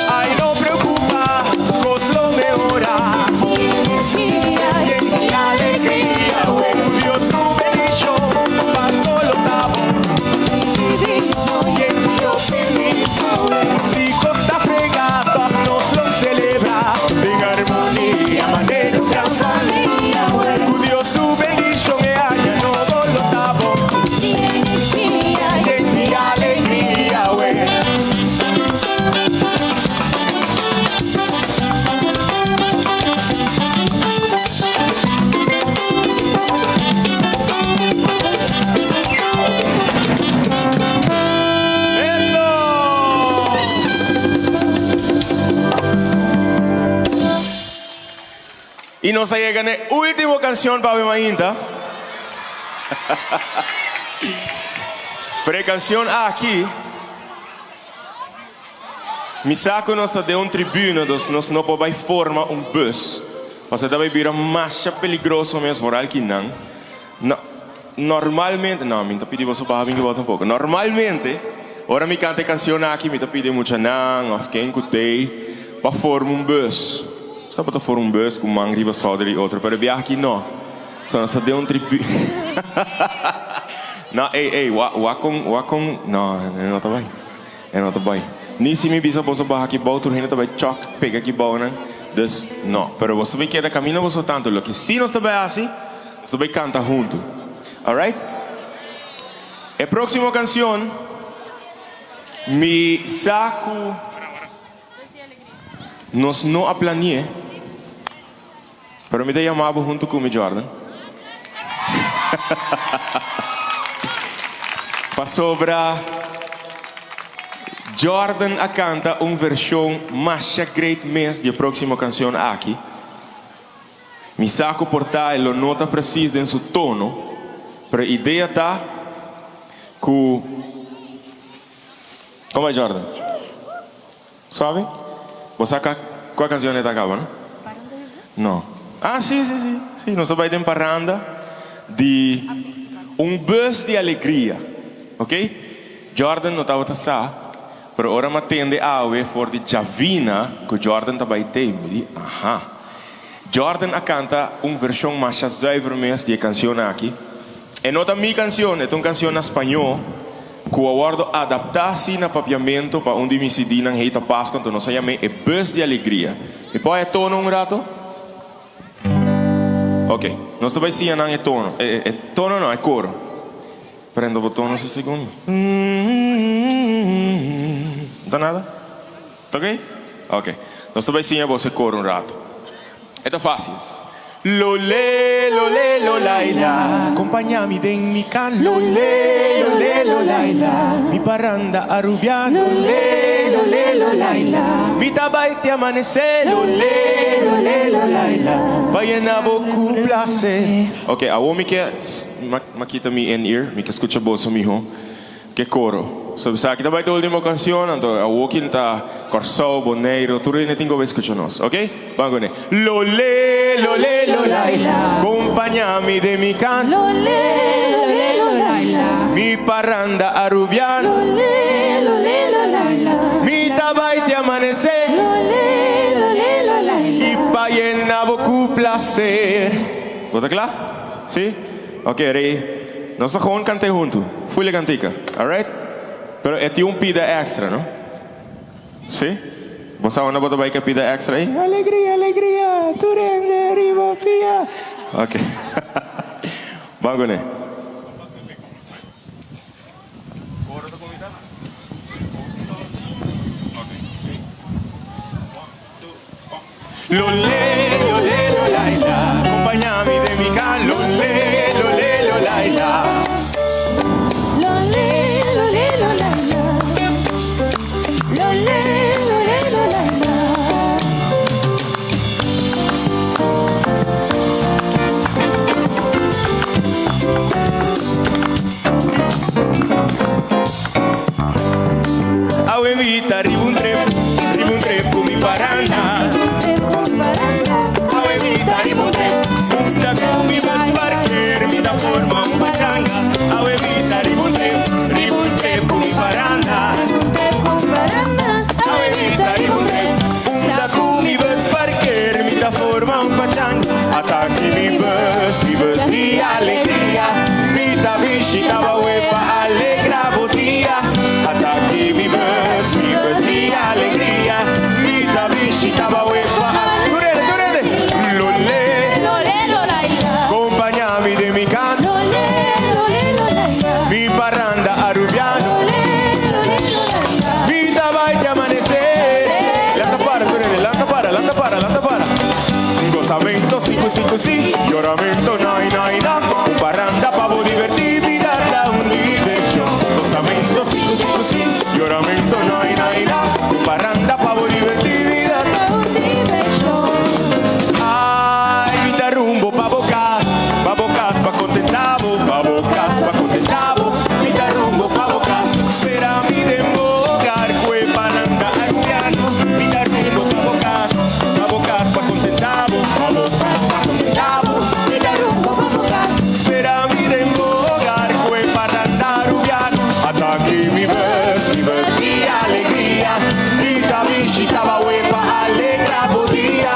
Ay, no preocupa, cos lo mehora. Yen di alegria, Dios su bendicion, Pasco lo ta bon. Yen di optimismo, si cos ta frega, toch nos lo celebra. Den armonia, manera un gran familia. Cu Dios su bendicion, e aña nobo lo ta bon. Yen di alegria, we. Eso! Y nos a yega na e ultimo cancion pa awe mainta. Pero e cancion aki, mi sa cu nos ta den un tribuna, dus nos no por bay forma un bus. Pasobra ta bay bira masha peligroso mes vooral kinan. No, normalmente, no, mi no ta pidi boso baha bin ki tampoco. Normalmente, ora mi canta e cancion aki, mi ta pidi muchanan of ken cu tey pa forma un bus. Sa bo ta forma un bus cu man riba schouder di otro, pero e biaha aki no. So nos ta den un tribu. No, ey, ey, wa, wa con, wa con, no, e no ta bay. E no ta bay. Ni si mi bisa boso baha aki bou, tur hende ta bay chok pega aki bou nan. Dus, no. Pero boso bay keda camina boso tanto. Loke si nos ta bay haci, nos ta bay canta hunto. Alright? E proximo cancion, mi sa cu nos no a plani'e, pero mi ta yama bo hunto cu mi, Jordan. Pasobra Jordan a canta un version masha great mes di e proximo cancion aki. Mi sa cu por ta e lo no ta precies den su tono, pero e idea ta cu. Como bai Jordan? Suave? Bo sa cua cancion e ta caba no? No. Ah si si si si nos ta bai den paranda di un bus di alegria ok Jordan no tabata sa pero ora mi a tende awe for di Javina cu Jordan ta bai tey mi di aha Jordan a canta un version masha zuiver mes di e cancion aki. E no ta mi cancion, e ta un cancion na spañó cu a wordo adapta si na papiamento pa un di mi CD-nan Heita Pascua, anto nos a yam'é E Bus di Alegria. Mi por haya tono un rato? Ok, nos ta bay siña nan e tono, e e tono no, e coro. Prendo bo tono si segundo. No ta nada? Ta ok? Ok. Nos ta bay siña boso e coro un rato. E ta fácil. Lo le, lo le, lo lai la, Compaña mi den mi can. Lo le, lo le, lo lai la, Mi paranda arubiano. Lo le, lo le, lo lai la, Mi ta bay te amanece. Lo le, lo le, lo lai la, Pa yena bo cu placer. Ok, awor mi ke ma kita mi in-ear, mi ke scucha boso miho. Ke koro. So esaki ta bai ta ultimo kansion, anto awor kin ta Kòrsou, Boneiru, tur hende tin ku bai skucha nos, ok? Ban kuné. Lo le, lo le, lo lai la. Kompañá mi den mi kan. Lo le, lo le, lo lai la. Mi paranda arubiano. Lo le, lo le, lo lai la. Mi ta bai te amanesé. Lo le, lo le, lo lai la. I pa yena bo ku plaser. Bo ta kla? Si? Ok, rei. Nos ta gewoon kant'é huntu. Fuli kantika. Alright? Pero e tin un pida extra, no? Si? Bo sa unda bo ta bai ku e pida extra ei? Alegria, alegria, tur hende riba pia. Ok. Ban kuné. Lo le, lo le, lo lai la, Compaña mi den mi can. Lo le, lo le, lo lai la. Lo le, lo le, lo lai la. Lo le, lo le, lo lai la. Awe mi ta riba un trep, riba un trep cu mi paranda. At'aki mi bus, mi bus di alegria. Mi ta bishita bo awe pa alegra bo dia. At'aki mi bus, mi bus di alegria. Mi ta bishita bo awe pa. Tur hende, tur hende. Lole. Lole, lolaila. Compaña mi den mi canto. Lole, lole, lolaila. Mi paranda arubiano. Lole, lole, lolaila. Mi ta bay te amanece. Lanta para, tur hende, lanta para, lanta para, lanta para. Gosamento, siku, siku, si. Yoramento, nai, nai, na. Un paranda pa bo diverti, bida ta un diversion. Gosamento, siku, siku, si. Yoramento, nai, nai, na. Un paranda pa bo diverti, bida ta Un diversion. Ay, mi ta rumbo pa bo cas, pa bo cas pa contenta bo, pa bo cas pa contenta bo. Mi ta rumbo pa bo cas, spera mi den bo hogar, cu e paranda arubiano. Mi ta rumbo pa bo cas, pa bo cas pa contenta bo, pa bo cas pa contenta bo. Mi ta rumbo pa bo cas. Spera mi den bo hogar, cu e paranda arubiano. At'aki mi bus, mi bus di alegria. Mi ta bishita bo awe pa alegra bo dia.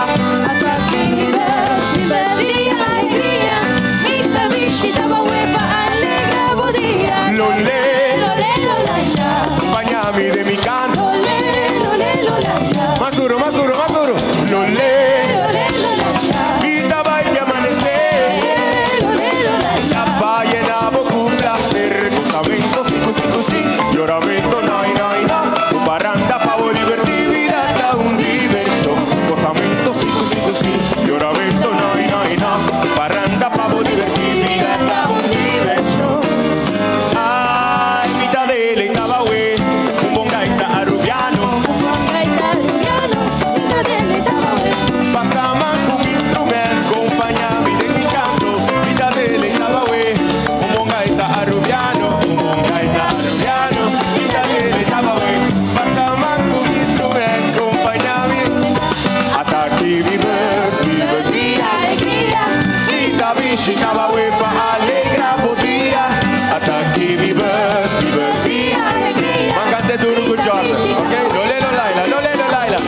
At'aki mi bus, mi bus di alegria. Mi ta bishita bo awe pa alegra bo dia. Lole, Lole, lolaila. acompaña mi den mi canto. Lole, lole, lolaila. Mas duro, mas duro, mas duro. Lole, Lole, lolaila. mi ta bay te amanece. Lole, lolaila. Ta yena bo cu placer. Gosamento, siku, siku, si. Yoramento, nai, nai, na. Un paranda pa bo diverti, bida ta un diversion. Gosamento, siku, siku, si. Yoramento, nai, nai, na. Un paranda pa bo diverti, bida ta un diversion. Ay, mi ta deleita bo awe. Un bon gaita arubiano. Gaita arubiano, mi ta deleita bo awe. Pasa man cu un instrument, compaña mi den mi canto. Mi ta deleita bo awe. Un bon gaita arubiano, un bon gaita arubiano. Mi ta deleita bo awe. Pasa man cu un instrument, compaña mi. At'aki mi bus, mi bus di Alegria. Mi ta bishita bo awe pa alegra bo dia. At'aki mi bus, mi bus di Alegria. Ban canta duro cu Jordan, ok? Lole, lolaila, lole, lolaila.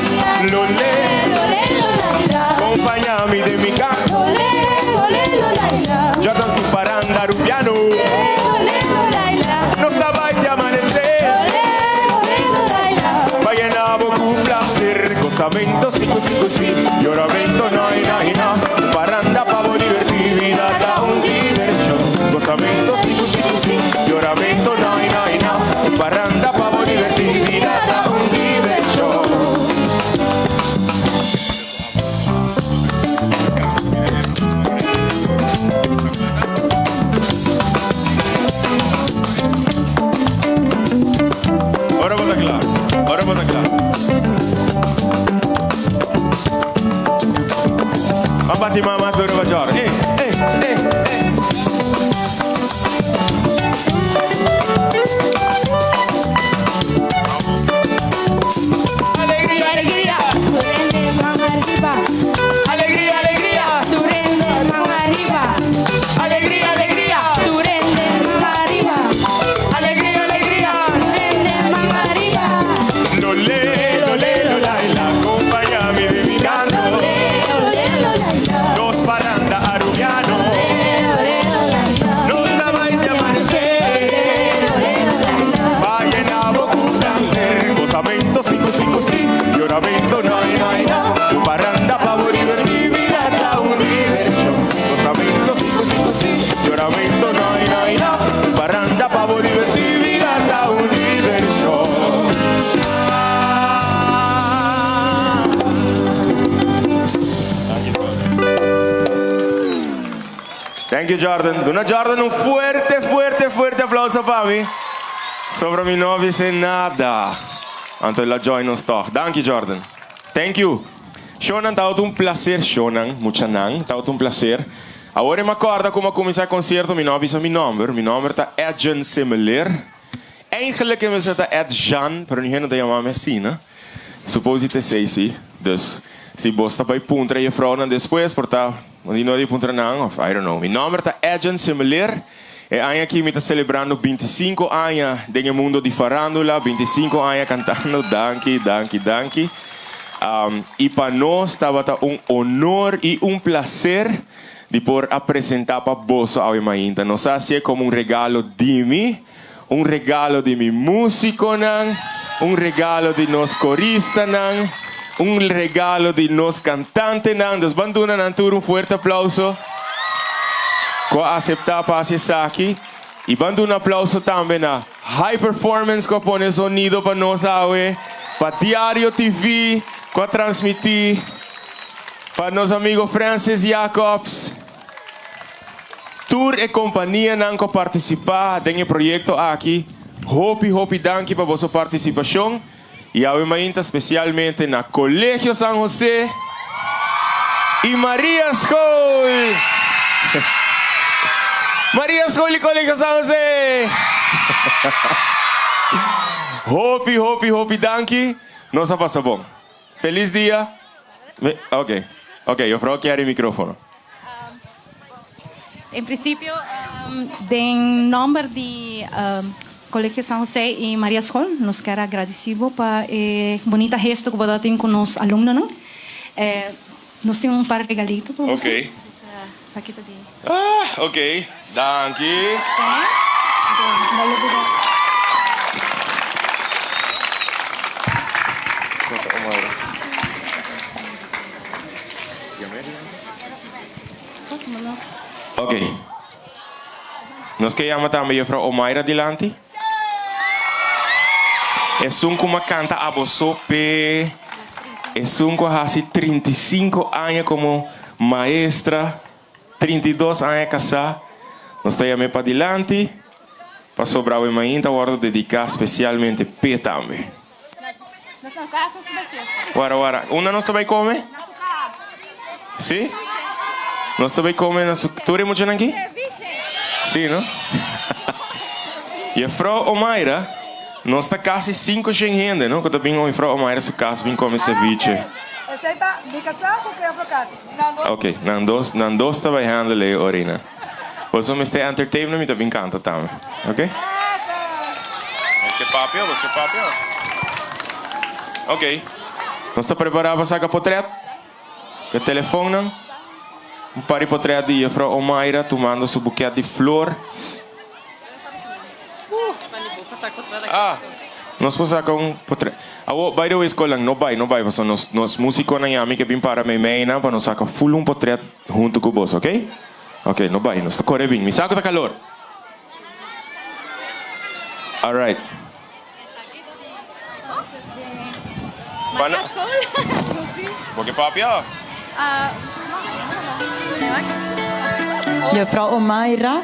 Lole, Lole, lolaila. compaña mi den mi canto. Lole, lole, lolaila. Jordan su paranda arubiano. Lole, lolaila. Nos ta bay te amanece. Lole, lole, lolaila. Pa yena bo cu placer. Gosamento, siku, siku, si. Yoramento, nai, nai, na. Paranda pa bo diverti, bida ta un diversion. Gosamento, siku, siku, si. Yoramento, nai, nai, na. Paranda pa bo diverti, bida ta un diversion. Ora bo ta cla. Ora bo ta cla. Ban bati man mas duro pa Jordan. Eh, eh, eh, eh. Alegria, Alegria. Tur hende man ariba. alegria, alegria. Tur hende man ariba. Alegria, alegria. Tur hende man ariba. Alegria, alegria. Tur hende man ariba. Lole, lole, lolaila, acompaña mi den mi canto. Lole, lolaila. Nos paranda arubiano. Lole, lolaila. Nos ta bay te amanece. Lole, lolaila. Pa yena bo cu placer. Gosamento, siku, siku, si. Yoramento, nai, nai, na. Un paranda pa bo diverti, bida ta un diversion. Gosamento, siku, siku, si. Yoramento, nai, nai, na. Un paranda pa bo diverti, bida ta un diversion. Ah. Thank you, Jordan. Duna Jordan un fuerte, fuerte, fuerte aplauso pa mi. Sobre mi no bisa nada. Anto el a join nos toch. Thank you, Jordan. Thank you. Shonan, ta un placer, Shonan, muchanan, ta un placer. Awor mi a corda con a cuminsa e concierto, mi no a bisa mi nomber. Mi nomber ta Edjean Semeleer. Eigenlijk is het Ed Jan, pero niemand ta yama mi asina, no? Suppose te sei, si. Dus, si bo ta bay puntra e vrouwnan despues, por ta, no di puntra nan, of I don't know. Mi nomber ta Edjean Semeleer. E aña aki mi ta celebrando 25 aña den mundo di farandula, 25 aña cantando, danki, danki, danki. Y pa nos tabata un honor y un placer. di por a presentá pa boso awe mainta. Nos a hasié komo un regalo di mi, un regalo di mi músikonan, un regalo di nos koristanan, un regalo di nos kantantenan. Dus ban duna nan tur un fuerte aplauso ku a aseptá pa hasi esaki. I ban duna aplauso tambe na High Performance ku a pone zonido pa nos awe, pa Diario TV ku a transmití, pa nos amigo Francis Jacobs, tur e kompanianan ku a partisipá den e proyekto aki, hopi hopi danki pa boso partisipashon i awe mainta spesialmente na Colegio San Jose i Maria School! Maria School i Colegio San Jose! Hopi hopi hopi danki, nos a pasa bon. Felis dia. Ok, ok, juffrouw kier e microfono. En principio, den nomber di Colegio San Jose y Maria School, nos kier a gradeci bo pa e bunita gesto cu bo ta tin cu nos alumnonan. Nos tin un par regalito pa boso. Ok. Esaki ta di. Ah, ok. Danki. Ok. Nos ke yama tambe Juffrouw Omaira dilanti. Esun ku m'a kanta aboso p'e esun ku a hasi 35 aña komo maestra, 32 aña kasá. Nos ta yam'é padilanti pasobra awe mainta wòrdu dediká spesialmente p'e tambe. Wara wara, unda nos ta bai kome? Si? Nos ta bai kome na su Tur e muchanan aki? Si, no? Jefrouw Omaira, nos ta kasi 500 hende, no? Ku ta bin Jefrouw Omaira su kas bin kome ceviche. Ok, nan dos, nan dos ta bai handle e orina. Boso mester entertainment mi ta bin canta tambe. Ok? Bos ke papia? Bos ke papia? Ok. Nos ta prepara pa saca potret. Ke telefonnan. Un par di potret di Juffrouw Omaira tumando su buket di flor. Ah, nos por saca un potret. Awo, by the way, scolnan, no bay, no bay, pasobra nos, nos musiconan y ami ke bin para meimei nan pa nos saca full un potret hunto cu boso, ok? Ok, no bai, nos ta kore bin. Mi sa ku ta kalor. Alright. Pana. Bo ke papia? Juffrouw Omaira,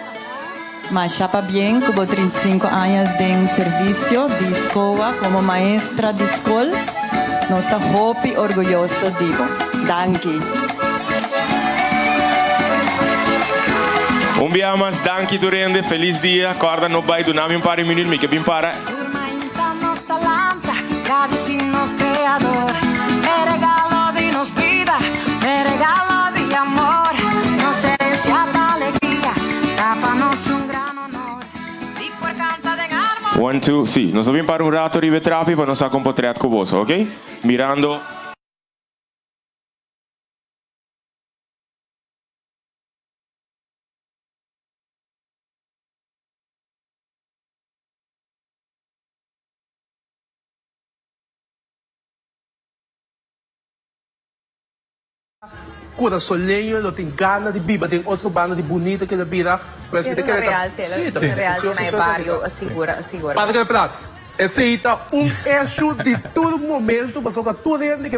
masha pabien ku bo 35 aña den servisio di SCOA komo maestra di skol. Nos ta hopi orguyoso di bo. Danki. Un bia mas danki tur hende, felis dia, corda no bay duna mi un par di minuut mi ke bin para. One two si nos ta bin para un rato riba e trapi pa nos saca un potret cu boso ok mirando. Kurasoleño lo tin gana di biba den otro banda di bunita ke lo bira. Pues mi ta kere ta Sí, ta real si na e bario sigura sigura. Parke Plaats, esei ta un issue di tur momento pasobra tur hende ke.